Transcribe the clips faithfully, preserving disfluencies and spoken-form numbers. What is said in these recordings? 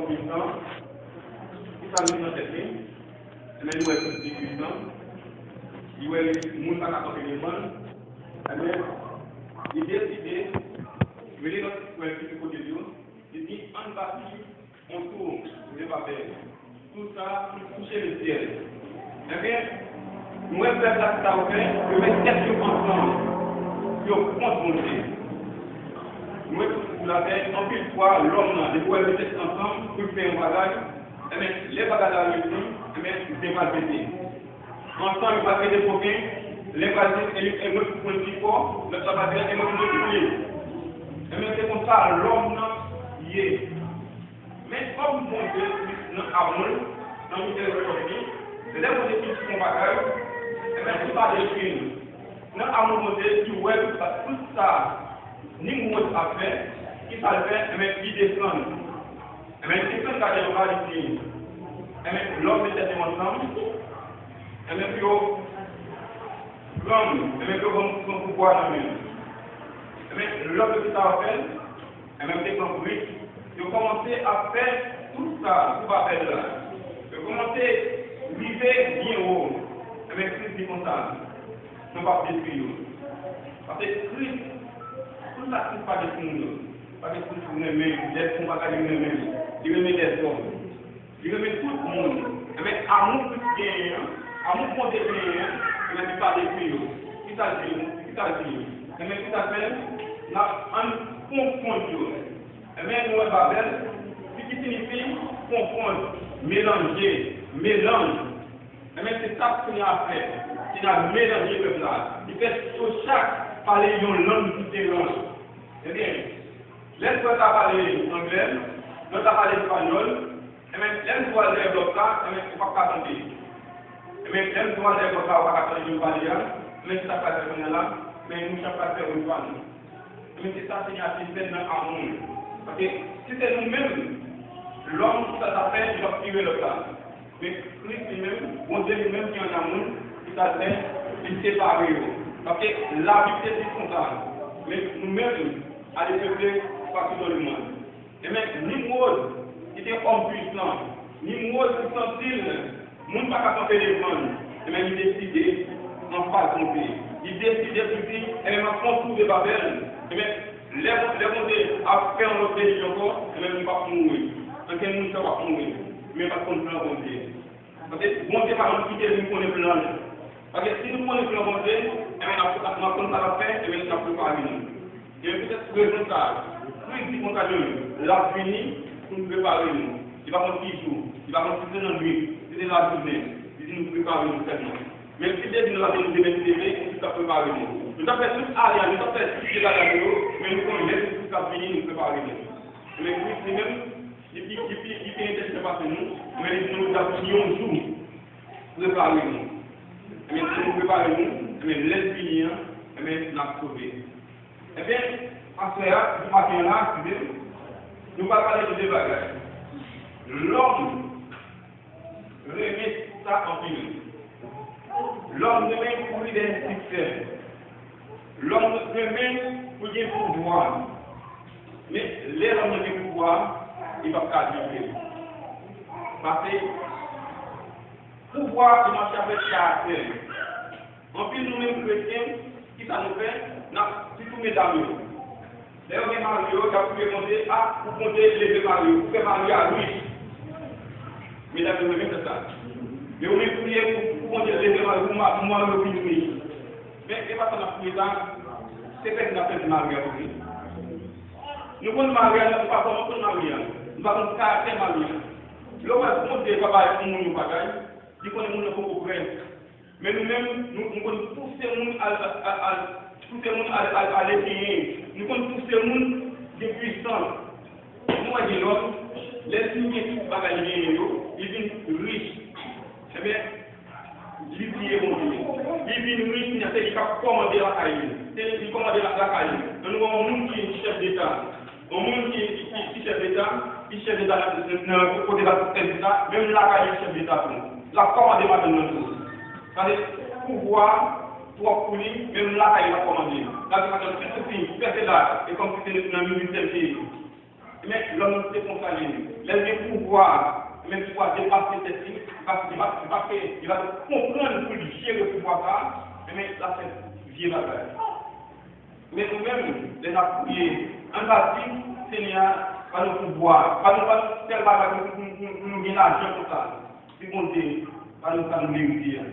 Pwisan, ki sa l met nan tèt li? Ebyen, li wè Kris li pwisan. Li wè moun pa ka kanpe devan l. Ebyen, li deside rele lòt frè ki sou kote l yo. Li di, ann bati yon tou de Babèl. Tou sa pou touche lesyèl. Ebyen, nou wè pèp la ki sa yo fè, yo met tèt yo ansanm pou yo kont Bondye. Nou wè tout sou latè, anpil fwa, lòm nan, depi w wè l met tèt ansanm pou l fè yon bagay, ebyen, lè bagay la reyisi, ebyen, li te mal pete. Ansanm, yo pral mete koken, lè pral di, e, e mwen ki konn pi fò, lòt la pral di, e mwen ki konn pi plis. Ebyen, se konsa lòm nan ye. Men kòm Bondye nan amou l, nan mizèrikòd li, lè Bondye fin fè yon bagay, ebyen, li pa detwi l. Nan amou Bondye, li wè tout sa, tout sa Nimwòd ap fè, ki sa l fè? Ebyen, li desann. Ebyen, li desann gade anba, li di, ebyen, lòm met tèt yo ansanm, ebyen, pou yo pran m, ebyen, pou yo pran, pran pouvwa nan men m. Ebyen, lòm yo ki sa yo fè? Ebyen, yo te pran brik, yo kòmanse ap fè tout sa sou Babèl la. Yo kòmanse rive byen wo. Ebyen, Kris di konsa, nou p ap detwi yo. Paske Kris, tout sa Kris pa detwi moun yo. Paske Kris renmen, lè l fè yon bagay, li renmen l. Li renmen lèzòm. Li renmen tout moun. Ebyen, amou Kris genyen an, amou Bondye genyen an, ebyen, li pa detwi yo. Ki sa l di yo? Ki sa l di yo? Ebyen, ki sa l fè? N ap ann konfonn yo. Ebyen, nou wè Babèl, ki, ki siyifi konfonn, melanje, melanj. Ebyen, se sa Senyè a fè. Senyè a melanje pèp la. Li fè yo chak pale yon lang diferan. Ebyen, lè frè sa pale anglè, lòt la pale espanyòl, ebyen, lè m di w al dèyè blòk la, ebyen, ou p ap ka tande. Ebyen, lè m di w al dèyè blòk la, ou pa ka tande moun pale a, ebyen, se sa k pral fè kounye a la, ebyen, nou chak pral fè wout pa nou. Ebyen, se sa Senyè a te fè nan amou l. Paske si se nou menm, lòm, sa t ap fè, li p ap vire lòt la. Men Kris li menm, Bondye li menm ki an amou l, ki sa l fè, li separe yo. Paske Labib te di konsa, men nou menm, ale peuple partout dans le monde. Ebyen, Nimwòd, ki te òm pwisan, Nimwòd ki santi l, moun pa ka kanpe devan l, ebyen, li deside anfwonte. Li deside pou di, ebyen, m ap fè yon tou de Babèl. Ebyen, lè, lè Bondye ap fè yon lòt peyi ankò, ebyen, nou p ap mouri. Ankenn moun sa p ap mouri. Men pa t konn plan Bondye. Paske Bondye pa konn kite nou konnen plan l. Paske si nou konnen plan Bondye, ebyen, n ap, n ap konn sa n ap fè, ebyen, n ap prepare nou. E poutèt rezon sa a, Kris di konsa de nou, l ap vini pou nou prepare nou. Li pa konn ki jou, li pa konn si se nan nwit, si se lajounen, li di nou prepare nou sèlman. Men si l te di nou l ap vini demen, li te vle, li t ap prepare nou. Nou t ap fè tout ale a, nou t ap fè tout bagay yo, men nou konnen lè Kris ap vini, nou prepare nou. Men Kris li menm, li pi, li pi, li pi entèlijan pase nou, men li di nou l ap vini yon jou, prepare nou. Ebyen, si nou prepare nou, ebyen, lè l vini an, ebyen, n ap sove. Ebyen, aswè a, maten an la, eskize m, nou pral pale de de bagay. Lòm renmen sa anpil. Lòm renmen kouri dèyè siksè. Lòm renmen pou gen pouvwa. Men lè lòm nan gen pouvwa, li p ap ka viv. Paske pouvwa se mache avèk karaktè. Anpil nou menm kretyen, ki sa nou fè? N ap, sitou medam yo. Lè yo gen mari yo, y ap priye Bondye, a, pou Bondye leve mari yo, pou fè mari a rich. Medam yo renmen fè sa. Men ou menm priye pou, pou Bondye leve mari, pou ma-, pou mari yo vin rich. Men e pa sa n ap priye sa, se pèdi n ap pèdi mari a tou. Nou konn mari a, nou pa vrèman konn mari a. Nou pa konn karaktè mari a. Lè w wè Bondye pa bay yon moun yon bagay, li konnen moun nan poko prè. Men nou menm, nou, nou konn pouse moun al, al, al, al, pouse moun al, al, al etenyen. Nou konn pouse moun gen pwisans. Nou wè gen lòm, lè l fin gen tout bagay li genyen yo, li vin rich. Ebyen, li bliye Bondye. Li vin rich, kounye a se li k ap kòmande lakay li. Se li ki kòmande la-, lakay li. Ann wè yon moun ki chèf deta. Yon moun ki, ki, ki, ki chèf deta, ki chèf deta nan, nan, nan kote l ap fè deta, menm lakay li chèf deta tou. L ap kòmande madanm nan tou. Paske pouvwa twòp pou li, menm lakay li l ap kòmande. L ap di madanm, pitit fi, fè se la, e kòmsi se nan minis sèl li ye. Men lòm nan se konsa li ye. Lè l gen pouvwa, men pouvwa depase tèt li, li pa, li pa, li pa fè, li pa konprann pou l jere pouvwa sa a, men l ap fè vye bagay. Men nou menm, lè n ap priye, ann pa di, Senyè, ban nou pouvwa, ban nou, ban nou tèl bagay pou, pou, pou, pou nou gen lajan konsa. Di Bondye, ban nou sa nou merite a.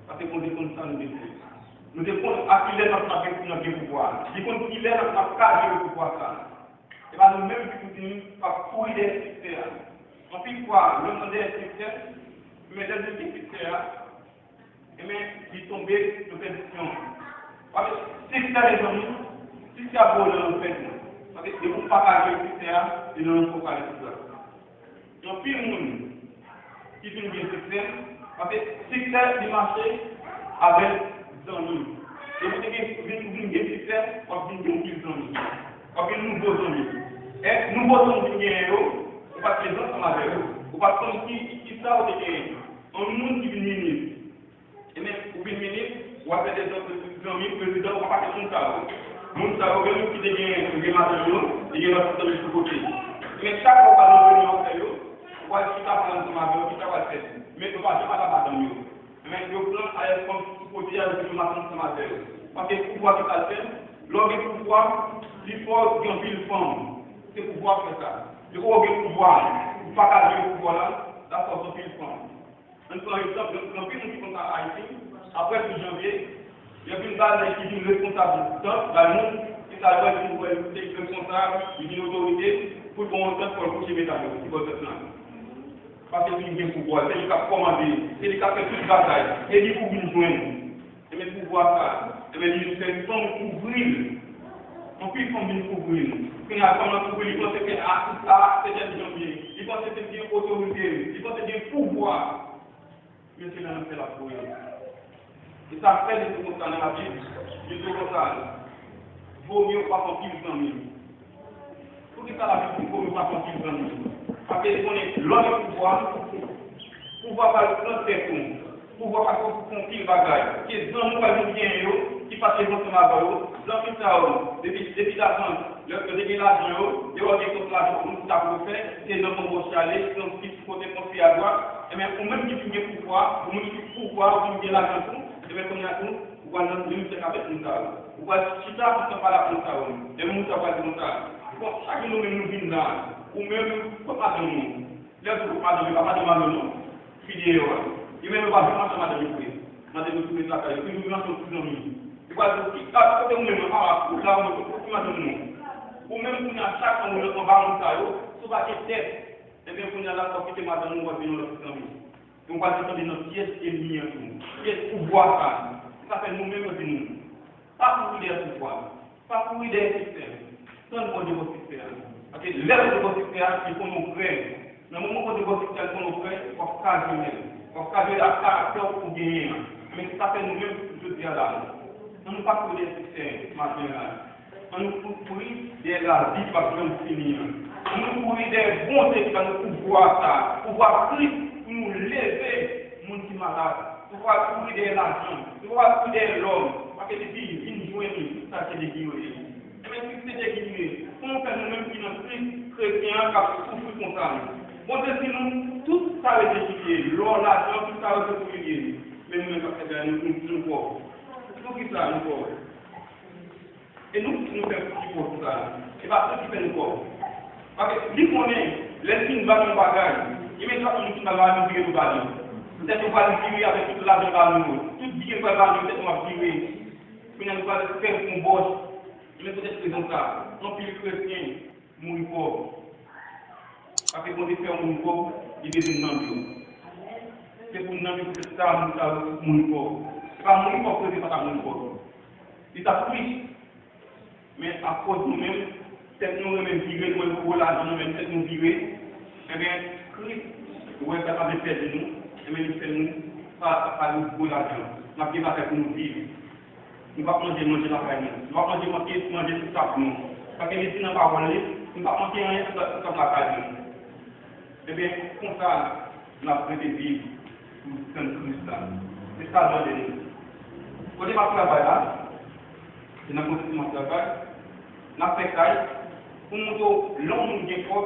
Paske Bondye konn sa nou bezwen. Nou te konn a kilè n ap, n ap gen, n ap gen pouvwa. Li konn kilè n ap, n ap ka jere pouvwa sa. Se pa nou menm ki pou di nou p ap kouri dèyè siksè a. Anpil fwa, lè w nan dèyè siksè, men lè nou gen siksè a, Ebyen, li tonbe nan pèdisyon. Paske siksè, mezanmi, siksè ap voye w nan lanfè tou. Paske depi w pa ka jere siksè a, li nan lanfè w ka rete la. Gen anpil moun ki vin gen siksè, paske siksè li mache avèk zanmi. Depi w te gen, vin, vin gen siksè, w ap vin gen anpil zanmi. W ap gen nouvo zanmi. E nouvo zanmi w vin genyen yo, ou pa t menm ansanm avè yo. Ou pa t konn ki, ki, ki sa w te genyen. Yon moun ki vin minis, Ebyen, ou vin minis, w ap fè de zanmi, zanmi prezidan, w ap pase moun sa yo. Moun sa yo, menm ki te gen, gen madanm yo, te gen lòt zanmi sou kote. Ebyen, chak fwa w pral nan reyinyon afè yo, ou pral chita pale ansanm avè yo, ki sa w pral fè? Men yo pa janm al a madanm yo. Ebyen, yo pran ayè fanm sou kote a, yo toujou mache ansanm avè yo. Paske pouvwa ki pral fè, lè w gen pouvwa, li fè w gen anpil fanm. Se pouvwa k fè sa. Depi w gen pouvwa, ou pa ka jere pouvwa la, l ap fè w gen anpil fanm. Ann pran egzanp, gen, gen anpil moun ki konn sa Ayiti, apre dis janvye, gen anpil bagay ki vin responsab tan, bay moun, ki sa yo wè, vin wè, li te responsab, li vin otorite, pou l pran yon tèt, fò l kouche medam yo, ki bò tèt lan. Paske li gen pouvwa, se li k ap kòmande, se li k ap fè tout bagay, se li pou vin jwenn. Ebyen, pouvwa sa, ebyen, li vin fè fanm kouvri l. Anpil fanm vin kouvri l. Kounye a, fanm nan kouvri l, li panse ke a, a, se tèt janvye, li panse ke l gen otorite, li panse l gen pouvwa. Men se nan lanfè l ap voye. E sa fè li di konsa nan Labib, li di konsa, vo mye w pa fè anpil zanmi. Poukisa Labib di vo mye w pa fè anpil zanmi? Paske li konnen lè w gen pouvwa, pouvwa pral pran tèt ou. Pouvwa pral fè w fè anpil bagay. Ke zanmi w pral vin genyen yo, ki pa t leve ansanm avè w. Zanmi sa yo, depi, depi lajan, lè yo te gen lajan yo, lè yo gen kont lajan pou moun ki ta pou fè, se nan konbo chale, se yon pis kote konsi a dwat, ebyen, ou menm ki fin gen pouvwa, ou menm ki pouvwa, ou fin gen lajan tou, ebyen, kounye a tou, ou pral nan menm sèk avèk moun sa yo. Ou pral chita ansanm pale ak moun sa yo. Ebyen, moun sa yo pral di konsa, bon, chak jou nou menm nou vin la, ou menm, kot madanm ou? Lè tou, madanm yo pa madanm madanm non, fi deyò a. Yo menm yo pa janm mache madanm yo vre. Madanm yo tou ret lakay yo, toujou nan son ti zanmi. Yo pral di, ki, a, kote ou menm, a, ou la, ou menm, kote ki madanm nou? Ou menm, kounye a, chak tan ou nan anba moun sa yo, si w pa gen tèt, ebyen, kounye a la, w ap kite madanm ou, w ap vin yon lòt ti zanmi. Donk, w pral desann nan pyès ènmi an tou. Pyès pouvwa sa. Se sa fè nou menm, yo di nou, pa kouri dèyè pouvwa. Pa kouri dèyè siksè. Tann Bondye ba w siksè a. Paske lè Bondye ba w siksè a, li konnen w prè. Nan moman Bondye ba w siksè a, li konnen w prè, w ap ka jwenn li. W ap ka jwenn ak karaktè w ou genyen an. Men se sa fè nou menm, jodi a la, ann nou pa kouri dèyè siksè maten an la. Ann nou kouri dèyè lavi k p ap janm fini an. Ann nou kouri dèyè Bondye ki ba nou pouvwa sa, pouvwa Kris pou nou leve moun ki malad. Ou pa kouri dèyè lajan. Ou pa kouri dèyè lòm. Paske li di, vin jwenn li, tout sa se li ki yo ye. Ebyen, si se li ki yo ye, kòman fè nou menm ki nan Kris, kretyen an, k ap soufri konsa? Bondye di nou, tout sa rete sou li ye. Lò, lajan, tout sa rete sou li ye. Men nou menm k ap fè bagay, nou, nou, nou pòv. Poukisa nou pòv? E nou, nou fè pou ki pòv sa? E pa sa ki fè nou pòv. Paske li konnen, lè l fin ba nou yon bagay, imedyatman nou fin ba l, nou vire nou ba li. Petèt nou pral vire avèk tout lajan ba nou yo. Tout byen nou pral ba nou yo, petèt nou ap vire. Kounye a nou pral fè yon bòs. Men petèt rezon sa, anpil kretyen mouri pòv. Paske Bondye fè yon moun pòv, li bezwen nanm yo. Se pou nanm yo, se sa moun sa yo mouri pòv. Se pa mouri pòv, Bondye pa ta mouri pòv. Li t ap rich. Men akoz nou menm, tèt nou renmen vire, nou renmen gwo lajan, nou menm tèt nou vire, ebyen, Kris, wè sa pa vle pèdi nou, ebyen, li fè nou pa, pa, pa nou gwo lajan. N ap gen bagay pou nou viv. Nou p ap manje, manje lakay nou. Nou p ap manje, manje, manje sou tab nou. Paske li di nan pawòl li, nou p ap manke anyen sou tab, sou tab lakay nou. Ebyen, konsa, n ap rete viv pou tann Kris la. Se sa l mande nou. Kote m ap travay la, se nan konstriksyon m ap travay. N ap fè kay. Pou m montre w, lè yon moun gen kòb,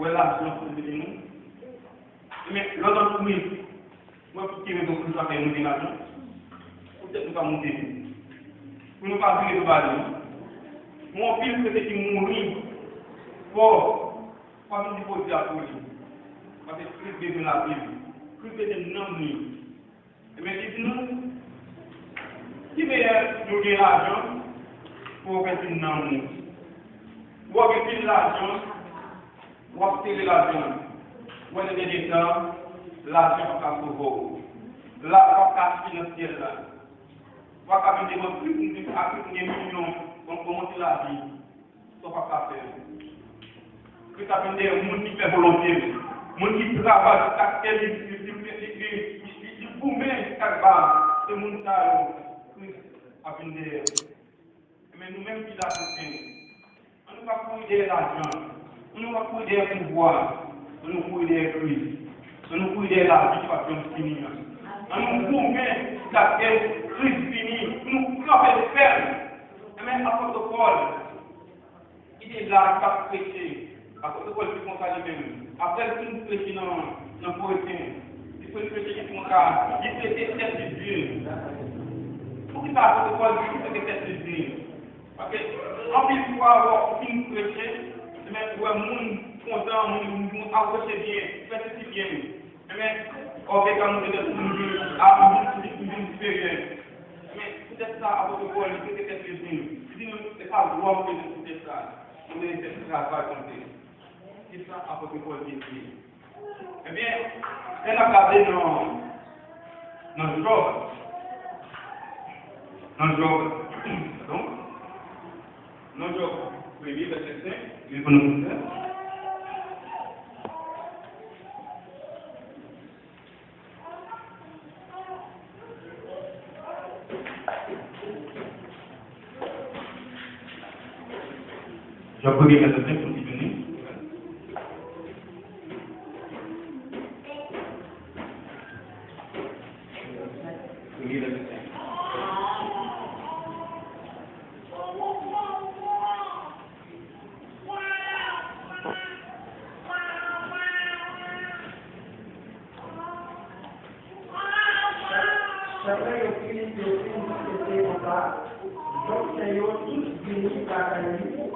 wè lajan posede nou. Men, lòt anpil, mwen ki rezon pou nou pa fè moute lajan, poutèt nou pa moute li, pou nou pa vire do ba li. Mwen anpil krete ki mouri fò, pa vin di Bondye a pou li. Paske Kris bezwen lavi l. Kris bezwen nanm li. Ebyen, li di nou, ki meyè nou gen lajan pou w pèdi nanm ou? W ap gen pil lajan, w ap sere lajan. W wè nan dènye tan, lajan p ap ka sove w. Lajan p ap ka achte nan syèl la. W ap ka vin devan Kris, Kris ak Kris gen milyon, bon, bon, bon, lavi. Sa w p ap ka fè. Kris ap vin dèyè moun ki fè volonte l, moun ki travay jiskaske li, li, li, li, li, li, li, li goumen jiskaske ba. Se moun sa yo, Kris ap vin dèyè. Men nou menm ki la Kretyen, ann nou pa kouri dèyè lajan, ann nou pa kouri dèyè pouvwa, ann nou kouri dèyè Kris, ann nou kouri dèyè lavi ki p ap janm fini an. Ann nou goumen jiskaske Kris vini, pou nou kanpe fèm. Ebyen, apot Pòl, ki te la, ki t ap preche. Apot Pòl di konsa li menm. Apre l fin preche nan, nan Korentyen, li fin preche, li di konsa, li seke tèt li di. Poukisa apot Pòl di li seke tèt li di? Paske anpil fwa, ou fin preche, men ou wè moun kontan, moun, moun ap preche byen, fè sesi byen. Ebyen, ògèy ka monte tèt moun di, a, m vin, m vin, m vin siperyè. Men, poutèt sa, apot Pòl, li seke tèt li di. Li di nou, se pa glwa m bezwen poutèt sa. M bezwen fè travay konte. Se sa apot Pòl te di. Ebyen, lè n ap gade nan, nan Jòb, nan Jòb, padon, nan Jòb, premye vèsè senk, li pou nou konprann. Job premye vèsè senk pou n vini. Premye vèsè senk. Apre yo fin, yo fin fete konsa, Jòb fè yo tout vini lakay li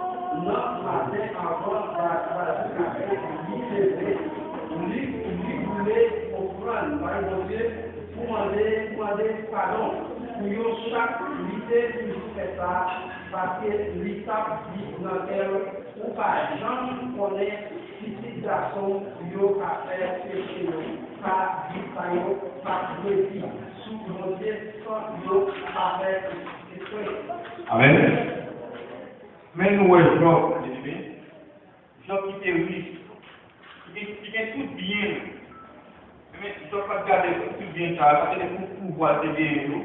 nan maten anvan Dayou kafe li leve, li, li boule ofrann bay Bondye pou mande, pou mande padon pou yo chak. Li te toujou fè sa, paske li t ap di nan kè l, ou pa janm konnen pitit gason yo ka fè peche yo, pa di sa yo pa dwe di sou Bondye san yo pa fè eksprè. Amèn. Men nou wè Jòb, byeneme, Jòb ki te rich, ki gen, ki gen tout byen l. Men Jòb pa t gade pou tout byen sa yo, pa t gade pou pouvwa l te genyen yo.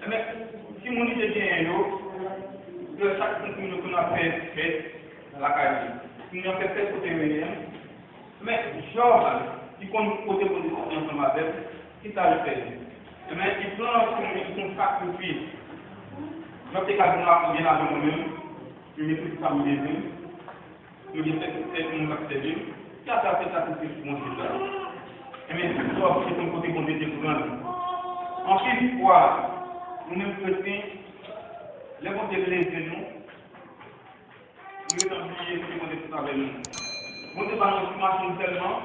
Men timoun li te genyen yo, yo chak timoun yo konn ap fè fèt lakay li. Timoun yo ap fè fèt kote yo ye an. Men Jòb, li konn kote Bondye soti ansanm avè l, kisa li fè? Ebyen, li pran yon, yon sakrifis. Jòb te ka di, "M gen lajan mwen menm, m gen tout sa m bezwen, m gen sèt, sèt moun k ap sèvi m, ki ap fè sakrifis pou Bondye sa?" Ebyen, Jòb te konn kote Bondye te pran l. Anpil fwa, nou menm kretyen, lè Bondye leve nou, nou gentan bliye kote Bondye sot avè nou. Bondye ba nou yon ti machin sèlman,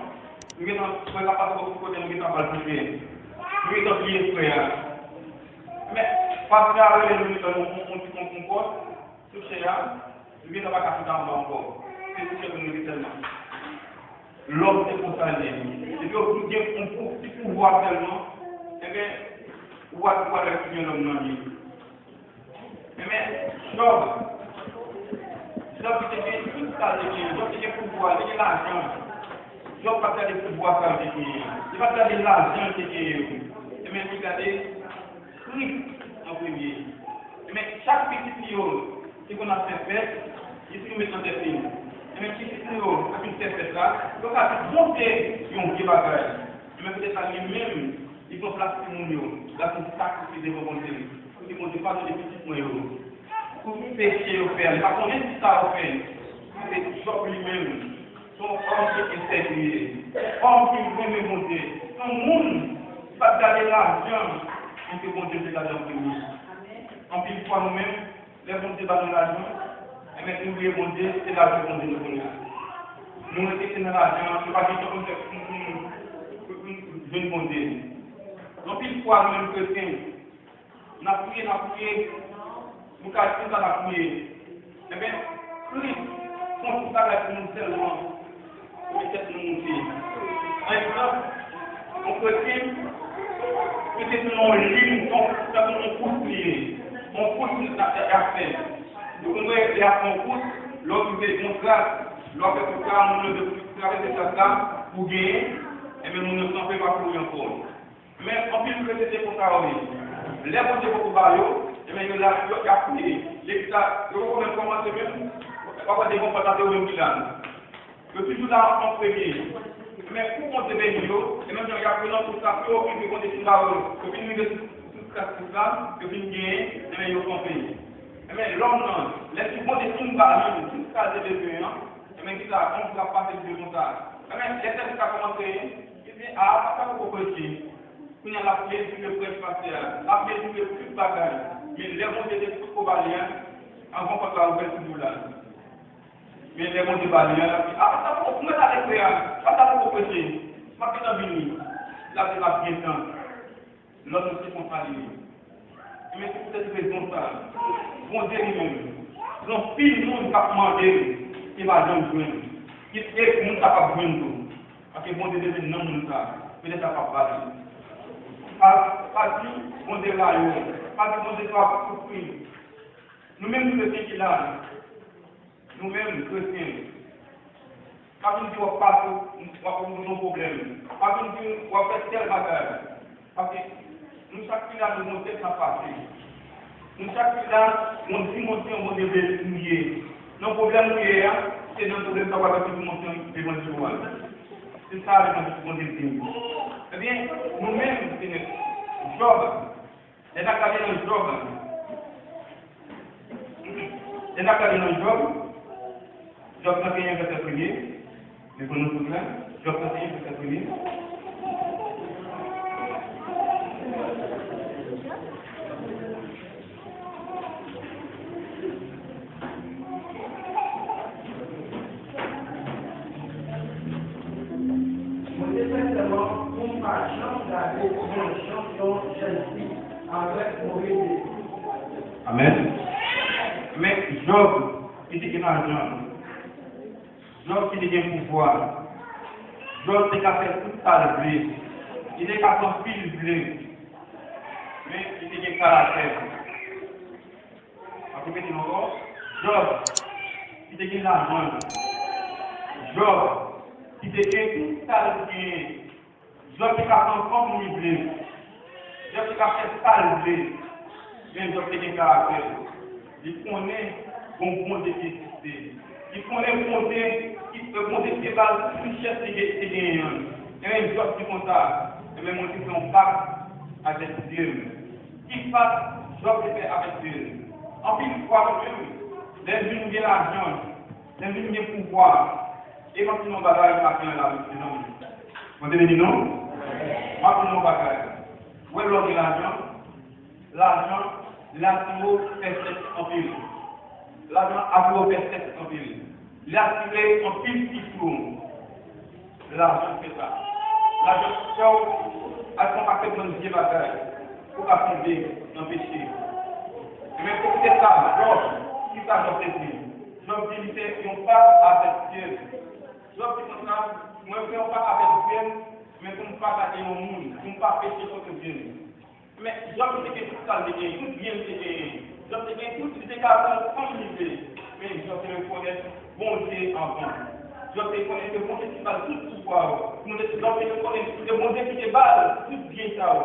nou gentan kwè sa pa twò kote nou gentan ba l pou fè. Nou gentan bliye frè a. Men, pastè a rele nou, li ba nou yon, yon ti konpòt sou chè a, nou gentan pa ka chita anba ankò. Se sou chè pou nou rete sèlman. Lòm se konsa l ye. Depi w fin gen yon pou, ti pouvwa sèlman, ebyen, ou pa, ou pa respekte lòm nan li. Men, Jòb, Jòb te gen tout sa l te gen. Jòb te gen pouvwa, li te gen lajan. Jòb pa t gade pouvwa sa l te genyen an. Li pa t gade lajan l te genyen yo. Men, li gade Kris an premye. Men, chak pitit li yo te konn ap fè fèt, li te met nan tèt li. Men, pitit li yo ap fè fèt la, yo ka di Bondye yon vye bagay. Men, poutèt sa, li menm, li pran plas timoun yo, l ap fè sakrifis devan Bondye. Pou di Bondye, padone pitit mwen yo. Pou peche yo fè a, li pa konnen ki sa yo fè. Se Jòb li menm, se yon òm ki entèg li ye. Òm ki renmen Bondye. Se yon moun ki pa t gade lajan, men ke Bondye te gade an premye. Anpil fwa nou menm, lè Bondye ba nou lajan, enben, nou bliye Bondye, se lajan Bondye nou konnen. Nou rete nan lajan, nou pa gen tan pou nou fè pou nou jwenn Bondye. Anpil fwa nou menm kretyen, n ap priye, n ap priye. Nou ka di sa n ap priye. Enben, Kris fè yon ti bagay pou nou sèlman. Pou tèt nou moute. Pa egzanp, yon kretyen, kretyen se yon lim, tankou yon kous li ye. Yon kous li ap fè. Yo konn wè lè y ap fè yon kous, lè w rive yon kras, lè w ap fè kous la, moun yo travèse kras la, pou genyen, enben, moun yo kanpe, pa kouri ankò. Men anpil kretyen se konsa yo ye. Lè Bondye poko ba yo, ebyen yo la, yo, y ap priye. Legliz la, yo poko menm kòmanse menm, w ap wè devan pòt la, se yo menm ki la. Yo toujou la an premye. Men kou Bondye beni yo, e menm jan y ap rele nan tout sa, pou yo fin ke Bondye fin ba yo, yo fin rive sou, sou kras tout sa, yo fin genyen, ebyen yo kanpe. Ebyen lòm nan, lè tou Bondye fin ba li tout sa l te bezwen an, ebyen ki sa, yon jou l ap pase li konsa. Ebyen lè sèvis la kòmanse, li di, a, pastè poko preche. Kounye a l ap edike prèch pastè a, l ap edike tout bagay. Men lè Bondye te poko ba li a, anvan pòt la ouvè toujou la. Men lè Bondye ba li a, l ap di, a, pastè poko, mwen ta te frè a, pastè poko preche. M ap gentan vini. L ap di, m ap gentan. Lòm nan se konsa li ye. Ebyen, se poutèt rezon sa a, Bondye li menm, gen anpil moun k ap mande l, e pa janm jwenn. Ki, e moun sa p ap jwenn tou. Paske Bondye te vin nan moun sa a, men lè sa p ap pase. Pa, pa di Bondye rayi w, pa di Bondye w ap soufri. Nou menm kretyen ki la, nou menm kretyen, pa vin di w ap pase, w ap gen yon pwoblèm. Pa vin di w ap fè tèl bagay. Paske nou chak ki la, nou gen yon tèt n ap pase. Nou chak ki la, yon dimensyon Bondye vle nou ye. Nan pwoblèm ou ye a, se nan pwoblèm sa w ap mete pou Bondye levanjil ou a. Se sa levanjil pou Bondye di. Ebyen, nou menm, Senyè, Jòb, lè n ap gade nan Jòb, lè n ap gade nan Jòb, Jòb trannteyen vèsè premye, li pou nou tout la, Jòb trannteyen vèsè premye. Mwen te fè sèman pou m pa janm gade yon jan yon jèn fi avèk move zye. Amèn. Men Jòb, li te gen lajan. Jòb ki te gen pouvwa. Jòb te ka fè tout sa l vle. Li te ka fè anpil vle. Men li te gen karaktè. M ap repete l ankò. Jòb ki te gen lajan. Jòb ki te gen tout sa l genyen. Jòb te ka pran fanm li vle. Jòb te ka fè sa l vle. Men Jòb te gen karaktè. Li konnen gon Bondye ki egziste. Li konnen Bondye ki, Bondye ki te ba l tout richès li te genyen an. Ebyen, Jòb di konsa, ebyen, mwen te fè yon pak avèk Dye m. Ki pak Jòb te fè avèk Dye l? Anpil fwa nou menm, lè n vin gen lajan, lè n vin gen pouvwa, e m ap di nou yon bagay maten an la, mezanmi. Bondye beni nou. M ap di nou yon bagay. Ou wè lè w gen lajan, lajan, li atire w fè sèks anpil. Lajan atire w fè sèks anpil. Li atire anpil fi sou ou. Lajan fè sa. Lajan fè w al fè yon pakèt bann vye bagay pou w ka tonbe nan peche. Ebyen, poutèt sa, Jòb, ki sa Jòb te di? Jòb di li fè yon pak avèk Dye l. Jòb di konsa, mwen fè yon pak avèk Dye m, men pou m pa gade yon moun, pou m pa peche kont Dye m. Men Jòb te gen tout sa l te genyen, tout byen l te genyen. Jòb te gen tout, li te ka pran fanm li vle. Men Jòb te rekonèt Bondye anvan. Jòb te konnen ke Bondye ki ba l tout pouvwa yo. Bondye, Jòb te rekonèt ke Bondye ki te ba l tout byen sa yo.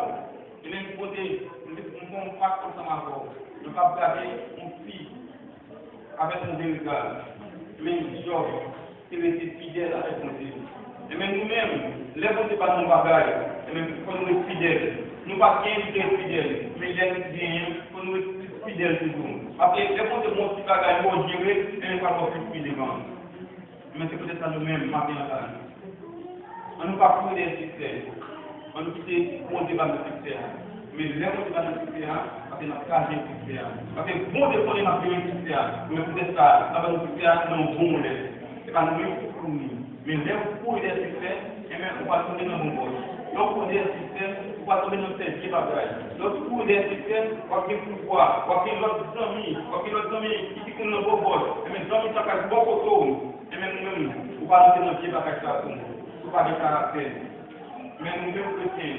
E menm kote, m te, m fè yon pak ansanm avè w. Mwen p ap gade yon fi avèk yon deriv. Men Jòb te rete fidèl avèk Bondye. Ebyen, nou menm, lè Bondye ba nou yon bagay, ebyen, fò nou ret fidèl. Nou pa t gen pou te ret fidèl, men lè nou genyen, fò nou ret fidèl toujou. Paske lè Bondye ba w yon ti bagay, fò w jere, ebyen, fò w fè plis devan. Men se poutèt sa nou menm, maten an la, ann nou pa kouri dèyè siksè. Ann nou kite Bondye ba nou siksè a. Men lè Bondye ba nou siksè a, paske n ap ka jwenn siksè a. Paske Bondye konnen n ap jwenn siksè a. Men poutèt sa, l ap ba nou siksè a nan yon bon lè. Se pa nou menm ki kouri. Men lè ou kouri dèyè siksè, enben, ou pral tonbe nan bon bòs. Lè ou kouri dèyè siksè, ou pral tonbe nan fè vye bagay. Lè ou kouri dèyè siksè, w ap gen pouvwa, w ap gen lòt zanmi, w ap gen lòt zanmi ki, ki konn nan bon bòs. Enben, zanmi sa pral bò kote w. Enben, nou menm, ou pa antre nan vye bagay sa tou. Ou pa gen karaktè. Men nou menm kretyen,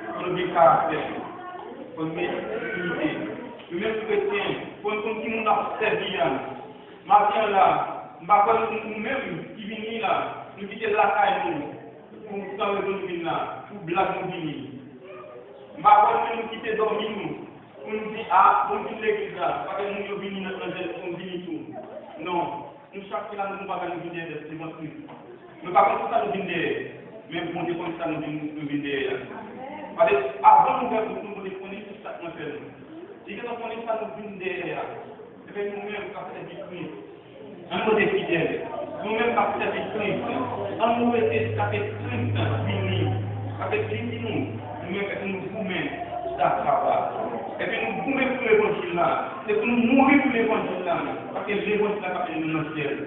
fò nou gen karaktè. Fò nou gen diyite. Nou menm kretyen, fò nou konn ki moun n ap sèvi a. Maten an la, m pa kwè nou, nou menm ki vini la, nou kite lakay nou pou san rezon nou vin la, pou blag nou vini. M pa kwè nou menm nou kite dòmi nou pou nou di, a, bon, m vin legliz la, paske moun yo vini nan, nan jèn, pou m vini tou. Non. Nou chak ki la, nou gon bagay nou vin dèyè devan Kris. Nou pa konn kisa nou vin dèyè, men Bondye konn kisa nou vin, nou vin dèyè a. Paske avan nou ouvè bouch nou, Bondye konnen tout sa k nan kè nou. Li gentan konnen sa nou vin dèyè a. Ebyen, nou menm k ap sèvi Kris, ann nou rete fidèl. Nou menm k ap sèvi Kris, ann nou rete, paske Kris vini. Paske li di nou, nou menm fòk nou goumen pou sa k ap. Epi nou goumen pou levanjil la. Se pou nou mouri pou levanjil la. Paske levanjil la k ap mennen nou nan syèl.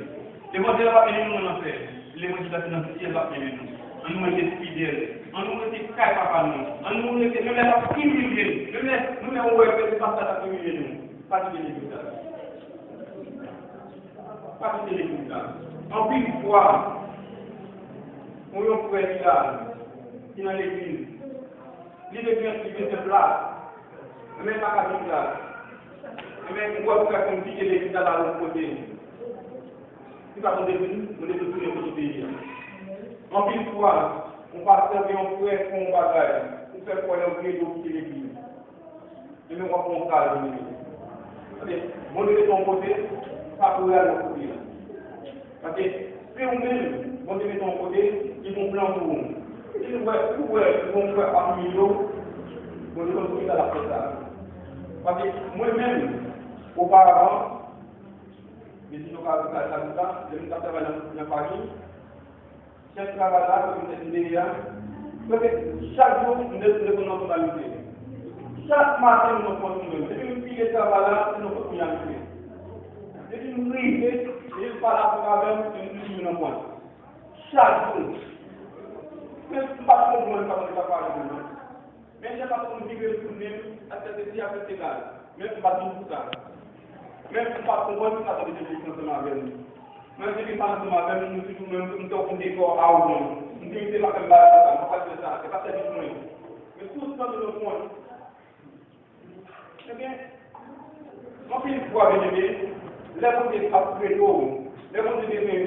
Levanjil la p ap mennen nou nan lanfè. Levanjil la se nan syèl l ap mennen nou. Ann nou rete fidèl. Ann nou rete kay Papa nou. Ann nou rete, menm lè l ap imilye n, menm lè, menm lè ou wè ke se pa sa k ap imilye nou. Pa kite legliz la. Pa kite legliz la. Anpil fwa, ou yon frè ki la, ki nan legliz, li te gen, li te gen plas, men pa ka gen plas. Men ou wè frè konn kite legliz la, l al yon kote. Li pa konn vin, mwen te tounen kote peyi a. Anpil fwa, yon pastè oubyen yon frè fè yon bagay, ou fè kwè lè ou vini, ou kite legliz. Ebyen, w ap pran yon kal vini. Ebyen, Bondye rete yon kote, pa pou al nan kote a. Paske se ou menm, Bondye mete yon kote, li gen yon plan pou ou. Si ou wè, si ou wè, si ou wè ap imilye w, Bondye konn poukisa l ap fè sa. Paske mwen menm, oparavan, men si nou ka, ka, ka di sa, lè m t ap travay nan, nan fami, chèf travay la, kote m te deye a, prèske chak jou, m te, m te konn nan kont a misye. Chak maten, m nan kont mwen. Depi m fini travay la, m nan kont mwen a misye. Depi m rive, depi m pale avè m, m nan kont. Chak jou. Men m pa t konprann sa mwen t ap pale de mwen. Men chèf la te konn vire l tounen, aksepte si, aksepte la. Men m pa t vin pou sa. Men m pa t konprann sa sa te vin ansanm avè m. Mwen, depi m pa ansanm avè m, m toujou menm, m te konn dekò awogan. M te mete m ap fè m bagay konsa, m pa t fè sa, se pa sèvis mwen. Men tout tan nou konn. Ebyen, anpil fwa, byeneme, lè Bondye ap prete w, lè Bondye te gen,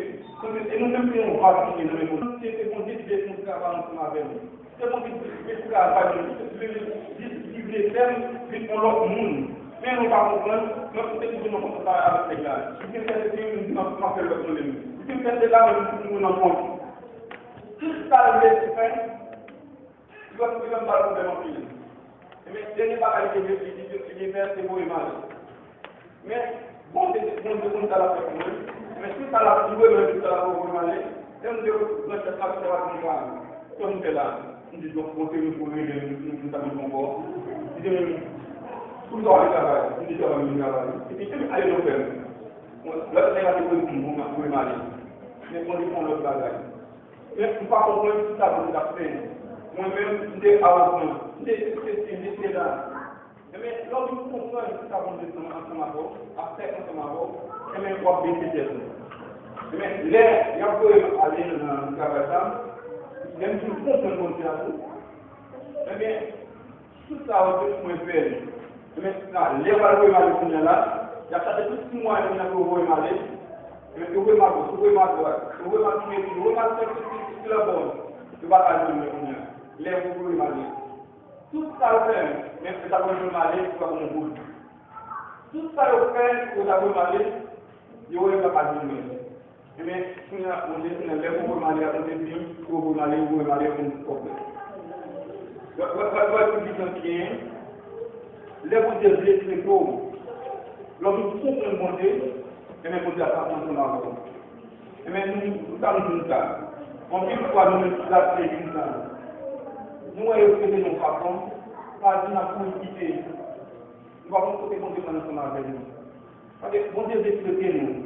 e nou menm se yon vag ki gen nan men Bondye. Se, se Bondye ki te fè yon travay ansanm avè nou. Se Bondye ki te travay nou. Li te vle, li, li vle fè m vin yon lòt moun. Men nou pa konprann, mwen, m te toujou nan kont sa avèk nèg la. Li te fè se te yon moun nan, nan fè lòt mwen menm. Li te fè se la menm pou mwen nan kont. Tout sa l vle fè, Lòt moun yo ba l pwoblèm anpil. Ebyen, dènye bagay li te, li, li, li, li te fè, se voye m ale. Men, Bondye, Bondye konn sa l ap fè pou mwen. Men, tout sa l ap di, voye m ale, tout sa l ap voye m ale. Lè m te rantre nan chèf la, chèf la di m sa, sa m fè la. M di, donk, Bondye, nou pou rele, nou, nou ta vin ankò. Li di m, pou m ta ale travay. M di, travay, m vin travay. Epi, se m ale nan fèm. Bon, lòt nèg la te voye m, voye m ale. Men, Bondye fè yon lòt bagay. Men m pa konprann kisa Bondye t ap fè. Mwen menm, m te awogan, m te sesi, m te sela. Ebyen, lè w vin konprann kisa Bondye fè ansanm avè w, ap fè ansanm avè w, ebyen, w ap bese tèt ou. Ebyen, lè y ap voye m ale nan, nan travay sa, lè m vin konprann Bondye a tou, ebyen, Tout sa yo te pou mwen fè l. Men sa, lè yo pral voye m ale kounye a la, y ap chache tout ti mwayen kounye a pou yo voye m ale. Men yo voye m agoch, yo voye m adwat, yo voye m al sou etid, yo voye m al fè tout ti, ti lòt bò. Yo pa ka jwenn mwen kounye a. Lè yo voye m ale. Tout sa yo fè, men yo ta konn voye m ale pou pa pou yon goud. Tout sa yo fè, yo ta voye m ale, yo wè yo pa ka jwenn mwen. Ebyen, kounye a, Bondye, kounye a, lè pou voye m ale a, Bondye di m, pou voye m ale, voye m ale, pou m kòb mwen. Wè, wè, wè, wè, tout distans ki genyen. Lè Bondye vle trete w, lè w vin konprann Bondye, ebyen, Bondye ap pase ansanm avè w. Ebyen, nou, nou ta vin di sa. Anpil fwa, nou menm ki rate legliz la, nou wè yo trete nou fason, pa di n ap kouri kite. Nou pa konn kote Bondye pral ansanm avè nou. Paske Bondye vle trete nou.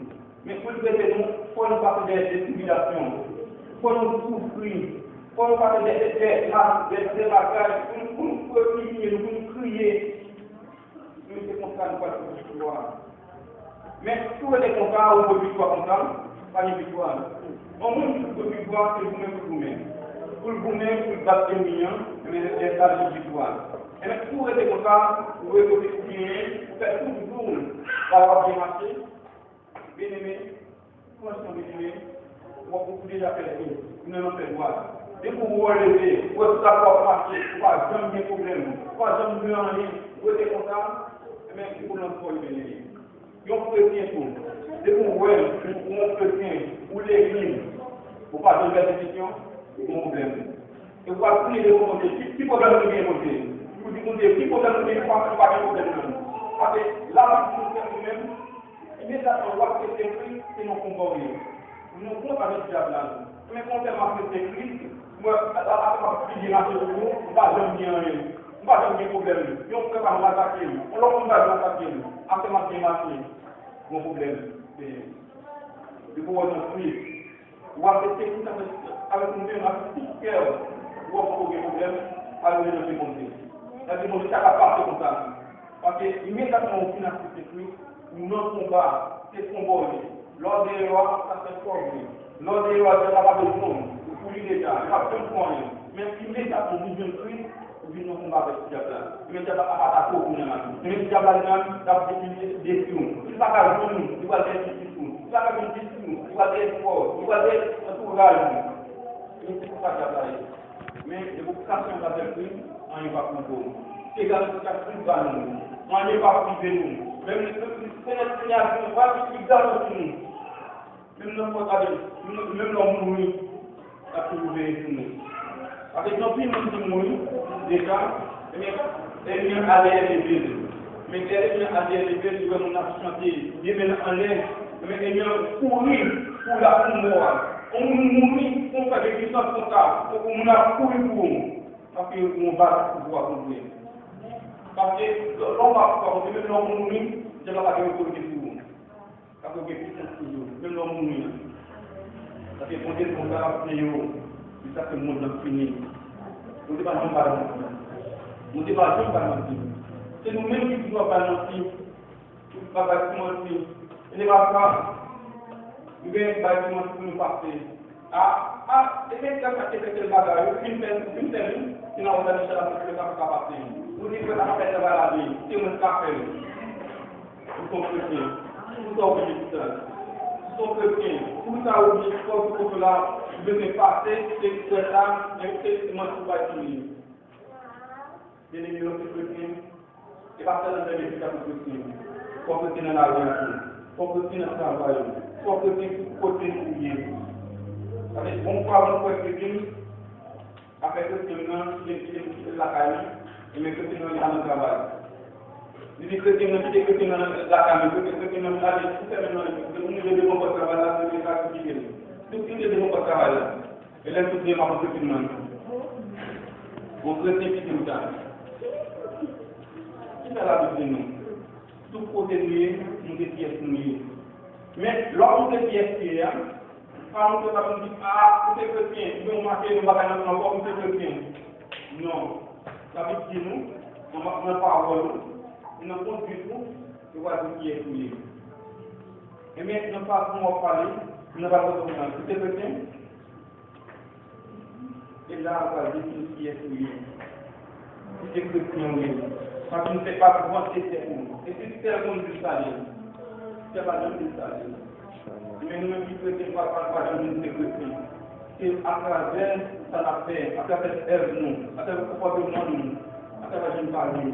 Men pou l trete nou, fò nou pase dèyè de tribilasyon. Fò nou soufri. Fò nou pase dèyè de, de, de, de bagay. Pou nou, pou nou, pou nou imilye nou, pou nou kriye. Men se konsa nou pral jwenn viktwa. Men si w rete konsa, ou jwenn viktwa konsa, pa gen viktwa. Yon moun ki jwenn viktwa, se goumen pou l goumen. Pou l goumen, pou l bat ènmi an, men lè sa l jwenn viktwa. Ebyen, si w rete konsa, ou rete kote ou genyen, ou fè tout jou, sa w ap byen mache. Byeneme, franchman, byeneme, w ap, ou deja pèdi, ou nan lanfè dwat. Depi w leve, ou wè tout sa w ap mache, ou pa janm gen pwoblèm, ou pa janm gen anyen, ou rete konsa, ebyen, ou nan fòy, byeneme. Yon kretyen tou, depi w wè yon kretyen, ou legliz, ou pa jwenn pèsekisyon, ou gen pwoblèm. E w ap priye devan Bondye, ki, ki pwoblèm nou gen, Bondye? Ou di Bondye, ki pwoblèm nou gen, ou pa, ou pa gen pwoblèm nan. Paske Labib di nou klè nou menm, imedyatman w aksepte Kris, se yon konba w ye. Nou konba avèk dyab la. Men kontrèman ak Kris, mwen, a, a, a, m ap pli byen mache pou ou, m pa janm gen anyen. M pa janm gen pwoblèm. Yon frè pa janm atake m. Yon lòt moun pa janm atake m. Afè m ap byen mache. Gon pwoblèm. Se, se pou wè nan Kris. Ou aksepte Kris avèk, avèk ou menm, avèk tout kè w. Ou wè poko gen pwoblèm. Al rele nan men Bondye. Sa di Bondye, sa ka pase konsa. Paske imedyatman ou fin aksepte Kris, ou nan konba, se konba w ye. Lè w dèyè a, sa fè kò w ye. Lè w dèyè a, dyab la pa bezwen w, ou pou li deja, li p ap janm fè w anyen. Men imedyatman ou jwenn Kris, ou vin nan konba avèk dyab la. Men dyab la ap atake w kounye a la. Men dyab la li menm, l ap detwi, detwi w. Li pa ka jwenn ou, li pral dèyè pitit ou. Li pa ka jwenn pitit ou, li pral dèyè frè w, li pral dèyè antouraj ou. Men se konsa dyab la ye. Men, depi w kase yon bagay Kris, anyen p ap rive w. Se garanti sa Kris ba nou. Anyen p ap rive nou. Menm, menm, Senyè, Senyè a di nou, pa li ki garanti nou. Menm nan pòt, gade, menm lè w mouri, l ap toujou veye sou nou. Avèk gen anpil moun ki mouri deja, ebyen, ènmi an al dèyè leve l. Men lè ènmi an al dèyè leve l, li wè moun ap chante, li met l anlè, ebyen, ènmi an kouri pou l ap pou mò a. Yon moun mouri, yon fè neglijans konsa, yon moun ap kouri pou ou. Paske yon bat pou pouvwa kontre. Paske lè w bat pou pouvwa kontre, menm lè w mouri, dyab la pa gen otorite sou ou. Paske w gen pisans toujou, menm lè w mouri an. Paske Bondye di konsa l ap veye w jiskaske mond lan fini. Bondye pa janm bay manti. Bondye pa janm bay manti. Se nou menm ki toujou ap bay manti. Tout bagay pou manti. E se pa sa. Nou gen bagay pou manti pou nou pase. A, a, e gen sa ki te fè tèl bagay, ou fin fè, ou fin fè li, se nan Wòl Michèl la, se sa pou ka pase. Ou di ke sa pa fè travay la byen, se mwen ki ka fè l. Ou se yon kretyen. Poukisa w oblije di sa? Ou se yon kretyen. Poukisa w oblije fò sou kote la, ou bezwen pase, se fè sa, men se manti ou bay sou li. Byeneme yo, se kretyen. Se pa sèlman nan legliz la pou kretyen. Fò kretyen nan lari a tou. Fò kretyen nan travay ou. Fò kretyen tout kote ou ye. Sa vle di, bon fwa, bon fwa kretyen, afè kretyen nan, li kite, li kite lakay li, e men kretyen nan, li pa nan travay. Li di kretyen nan, kite kretyen nan lakay li, kretyen, kretyen nan, ale, ou fèmen nan, ou rive devan pòt travay la, kretyen sa ki kite li. Tout kite devan pòt travay la. E lè tout gen m ap antre tout moun. Bon, kretyen ki di m sa. Kisa Labib di nou? Tout kote nou ye, montre kiyès nou ye. Men, lè w montre kiyès ou ye a, pa montre sa pou di, a, ou se kretyen, oubyen w make yon bagay nan, nan kò w, ou se kretyen. Non. Labib di nou, nan, nan pawòl ou, e nan konduit ou, yo va di kiyès ou ye. Ebyen, nan fason w ap pale, nan fason w ap pale, ou se kretyen? E la, ou pral defini kiyès ou ye. Si se kretyen ou ye, pa vin fè, pa vante tèt ou. E se sèl moun ki salye. Sèl pa janm vin salye. Men nou menm ki kretyen, pa, pa, pa janm vin se kretyen. Se atravè sa n ap fè, atravè èv nou, atravè konpòteman nou, atravè jan n pale.